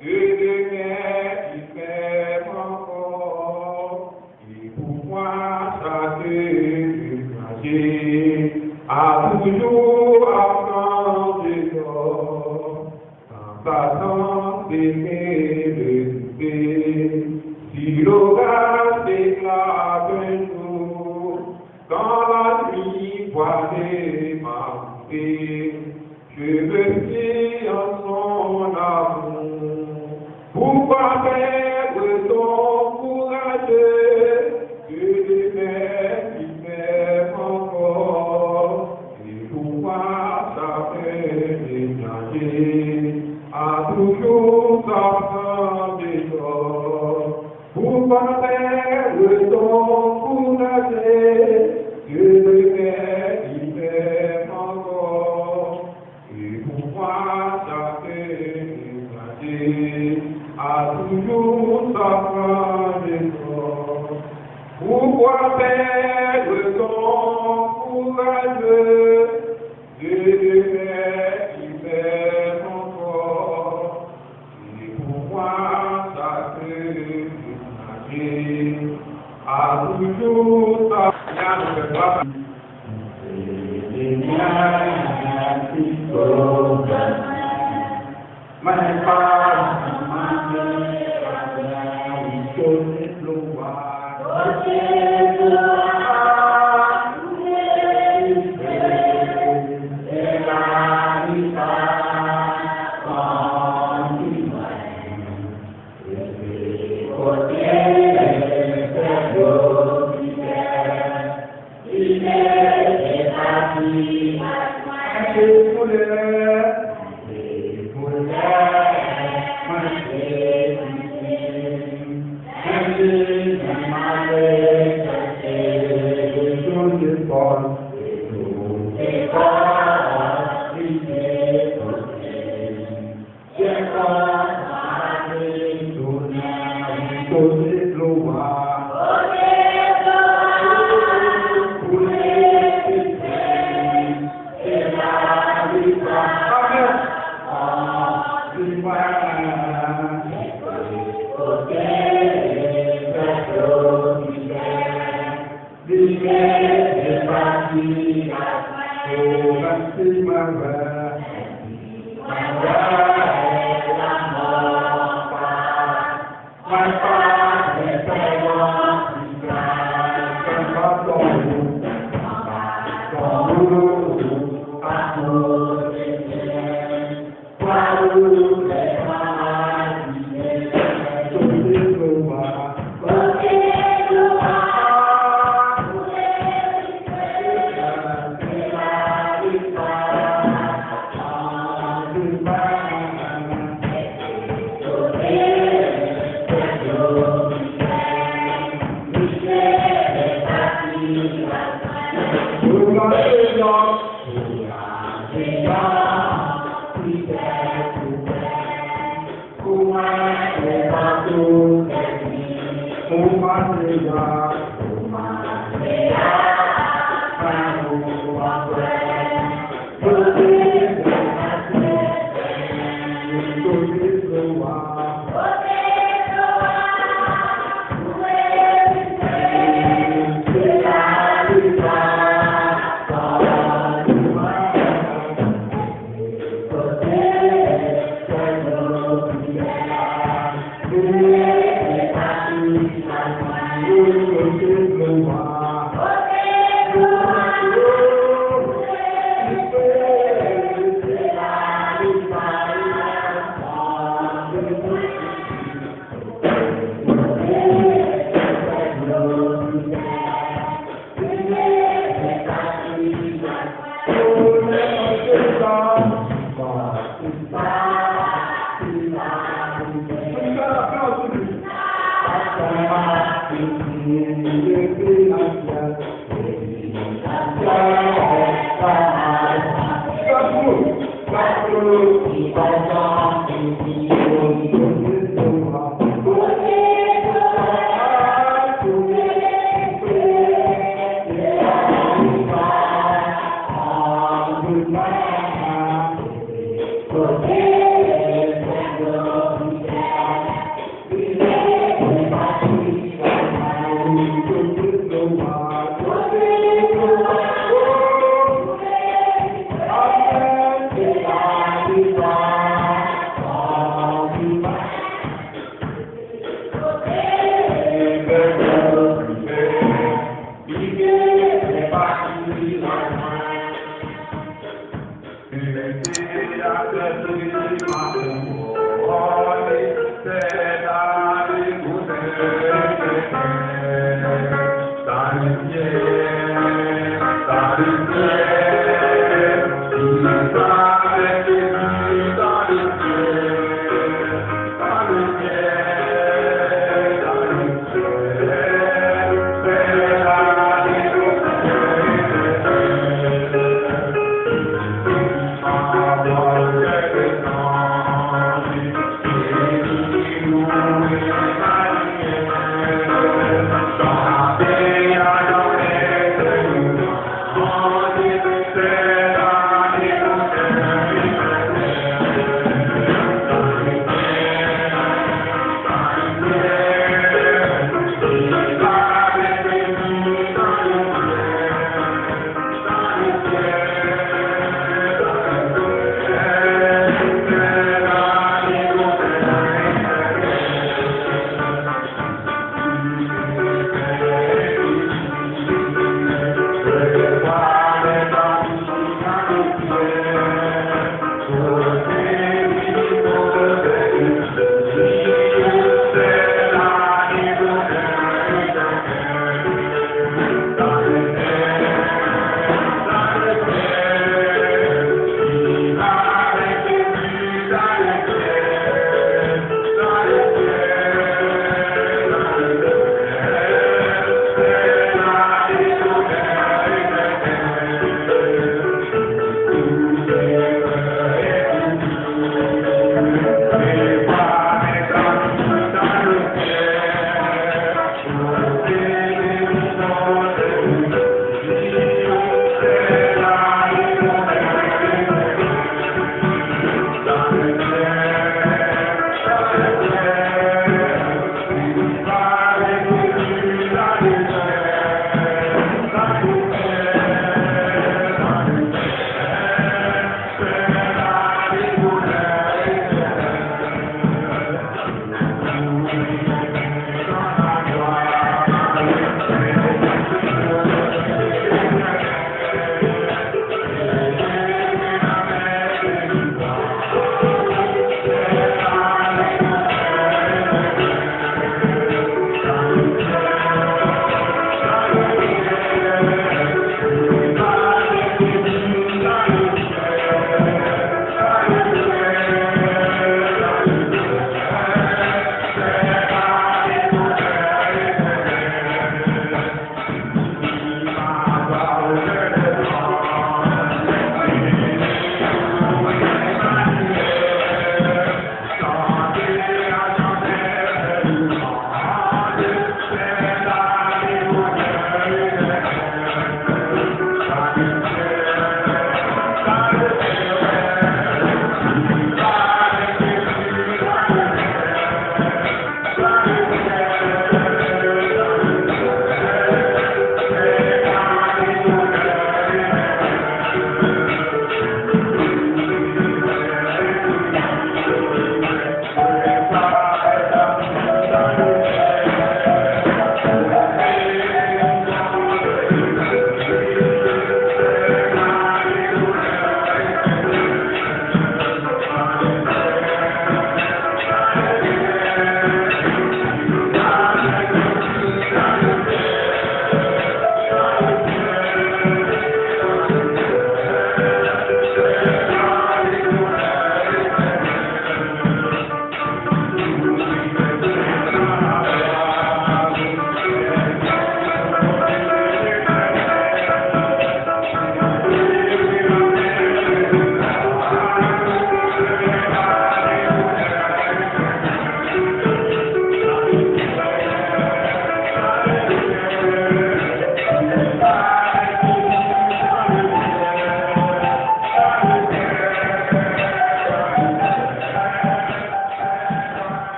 de demain qui m'aime encore? Et pourquoi chaque étranger a toujours absent de l'or, en passant s'aimer le souper, si l'orage éclate un jour, quand la nuit voile ma route, je me fie en son amour. Pourquoi perdre ton courage de demain qui m'aime encore? Et pourquoi chacun de chacun a toujours sa chance de l'or? Pourquoi perdre ton courage de demain qui m'aime encore? Et pourquoi chacun de chacun a toujours sa chance de l'or? Pourquoi perdre ton courage de demain qui m'aime encore? Et pourquoi chacun de chacun a toujours sa...